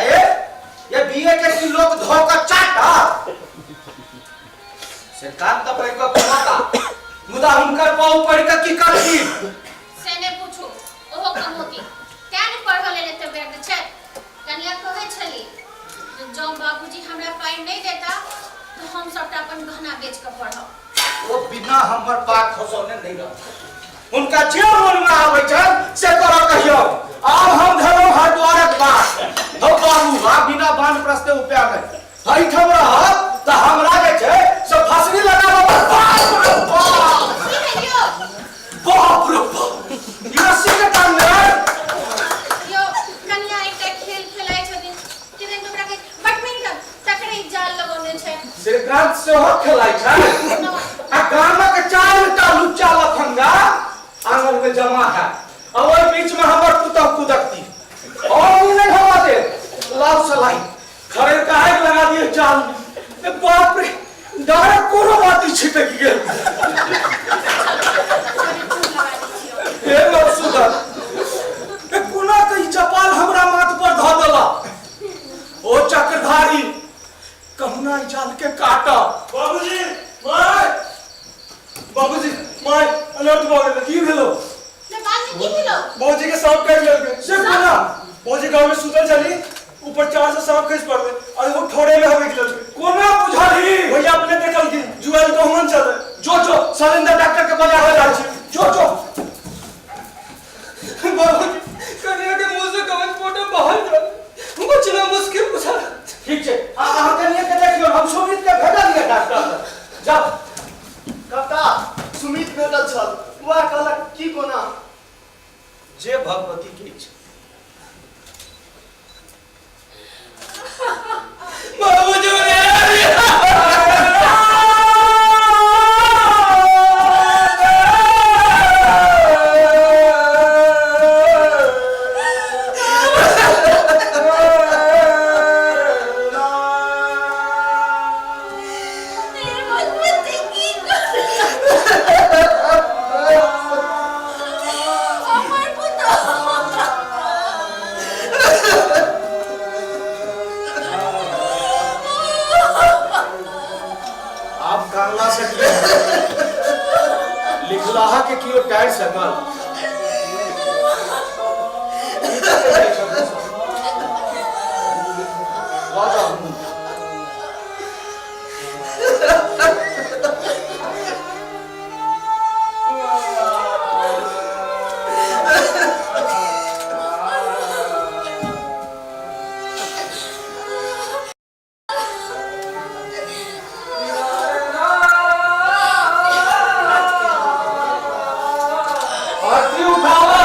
ए ये बीए के की लोग धो कऽ चाटा श्रीकांत तऽ पढ़ि कऽ कमाता मुदा हुनकर पाँव पढ़ि कऽ की करथिन से नहि पूछू ओहो कमौती तें ने पढ़ऽ लेल एते व्यग्र छथि कनिया कहै छली जे जँ बाबूजी हमरा पाइ नहि देता तऽ हम सबटा अपन गहना बेच कऽ पढ़ब ओ बिना हमर पाग खसौने नहि रहत हुनका जे मोनमे आबै छनि से करऽ कहियौ आब हम धरौ हरिद्वारक बाट हौ बाबू आब बिना वानप्रस्थे उपाय नहि एहिठाम रहब तऽ हमरा जे छै से फसरी लगाबऽ बाप रे बाप की भेल यौ बाप रे बाप ई रस्सी के टांगने यौ कनिया एकटा खेल खेलाइ छथिन किदन तऽ ओकरा कहै बैडमिंटन तकरे ई जाल लगौने छै श्रीकांत सेहो खेलाइ छै आ गामक चारिटा लुच्चा लफंगा आंगन में जमा है आ ओहि बीच में हमर पुतहु कुदकती और ई नहि हवा दे लाल सलाई खड़े काहे लगा दिए जाल में ए बाप रे डायरेक्ट कोनो बात ही छिटक गेल हे मकसूदन ए कोना के ई चपाल हमरा माथ पर धऽ देला ओ चक्रधारी कहुना ई जाल के काटा बाबूजी माय बाबूजी माय अलर्ट भऽ गेलै की भेलो ने बाद में की भेलो बाबूजी के सांप काटि लेलकै से कोना बाबूजी गाँव में सुतल छली ऊपर चार से सांप खसि पड़लै और वो ठोड़े में हबकि लेलकै कोना बुझलही भैया अपने देखल की जुआल गहुमन चले जो जो शैलेंद्र डॉक्टर के बजा जाइ छी जो जो बाबूजी कनिया के मुंह से कवच फोटो बाहर जा बचना मुश्किल बुझा ठीक छै आ अहाँ कनिया के देखियौ हम सुमित के भेजलियै डॉक्टर लग जाउ कका सुमित भेटल छल वएह कहलक की कोना जे भगवती के इच्छा बाबूजी भगवती की हमर पुतोह आब कानला से की हैत? लिखलाहा के कियो टारि सकल ई तऽ कहै छथिन सब। लऽ जाउ। आरती उठावा।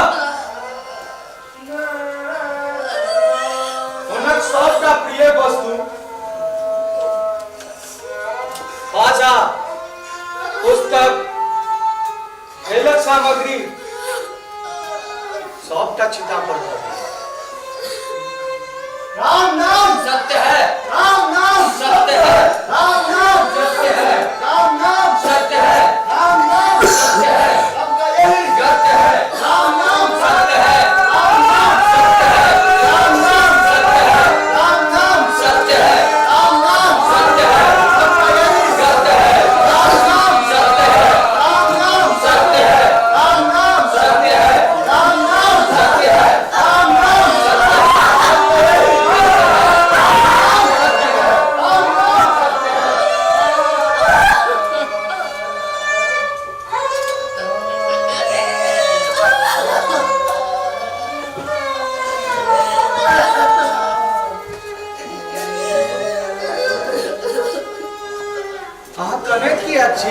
किया छी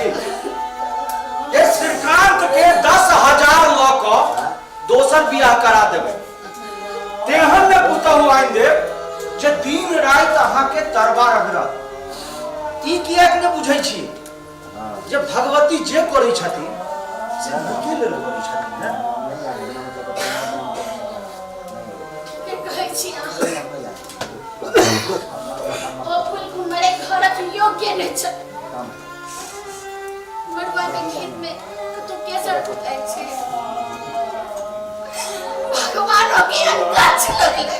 ये श्रीकांत के 10,000 लऽ कऽ दोसर बियाह करा देबै, तेहन ने पुतहु आनि देब जे दिन राति अहाँके तरबा रगड़त। ई किएक ने बुझै छी जे भगवती जे करै छथिन से नीके लेल करै छथिन ने? ठीके कहै छी अहाँ। ओ फुलकुमारे घरक योग्य नहि छै। मड़ुआ के खेत में कतौ केसर फुटाइ छै, भगवानो के गाछ लगलै।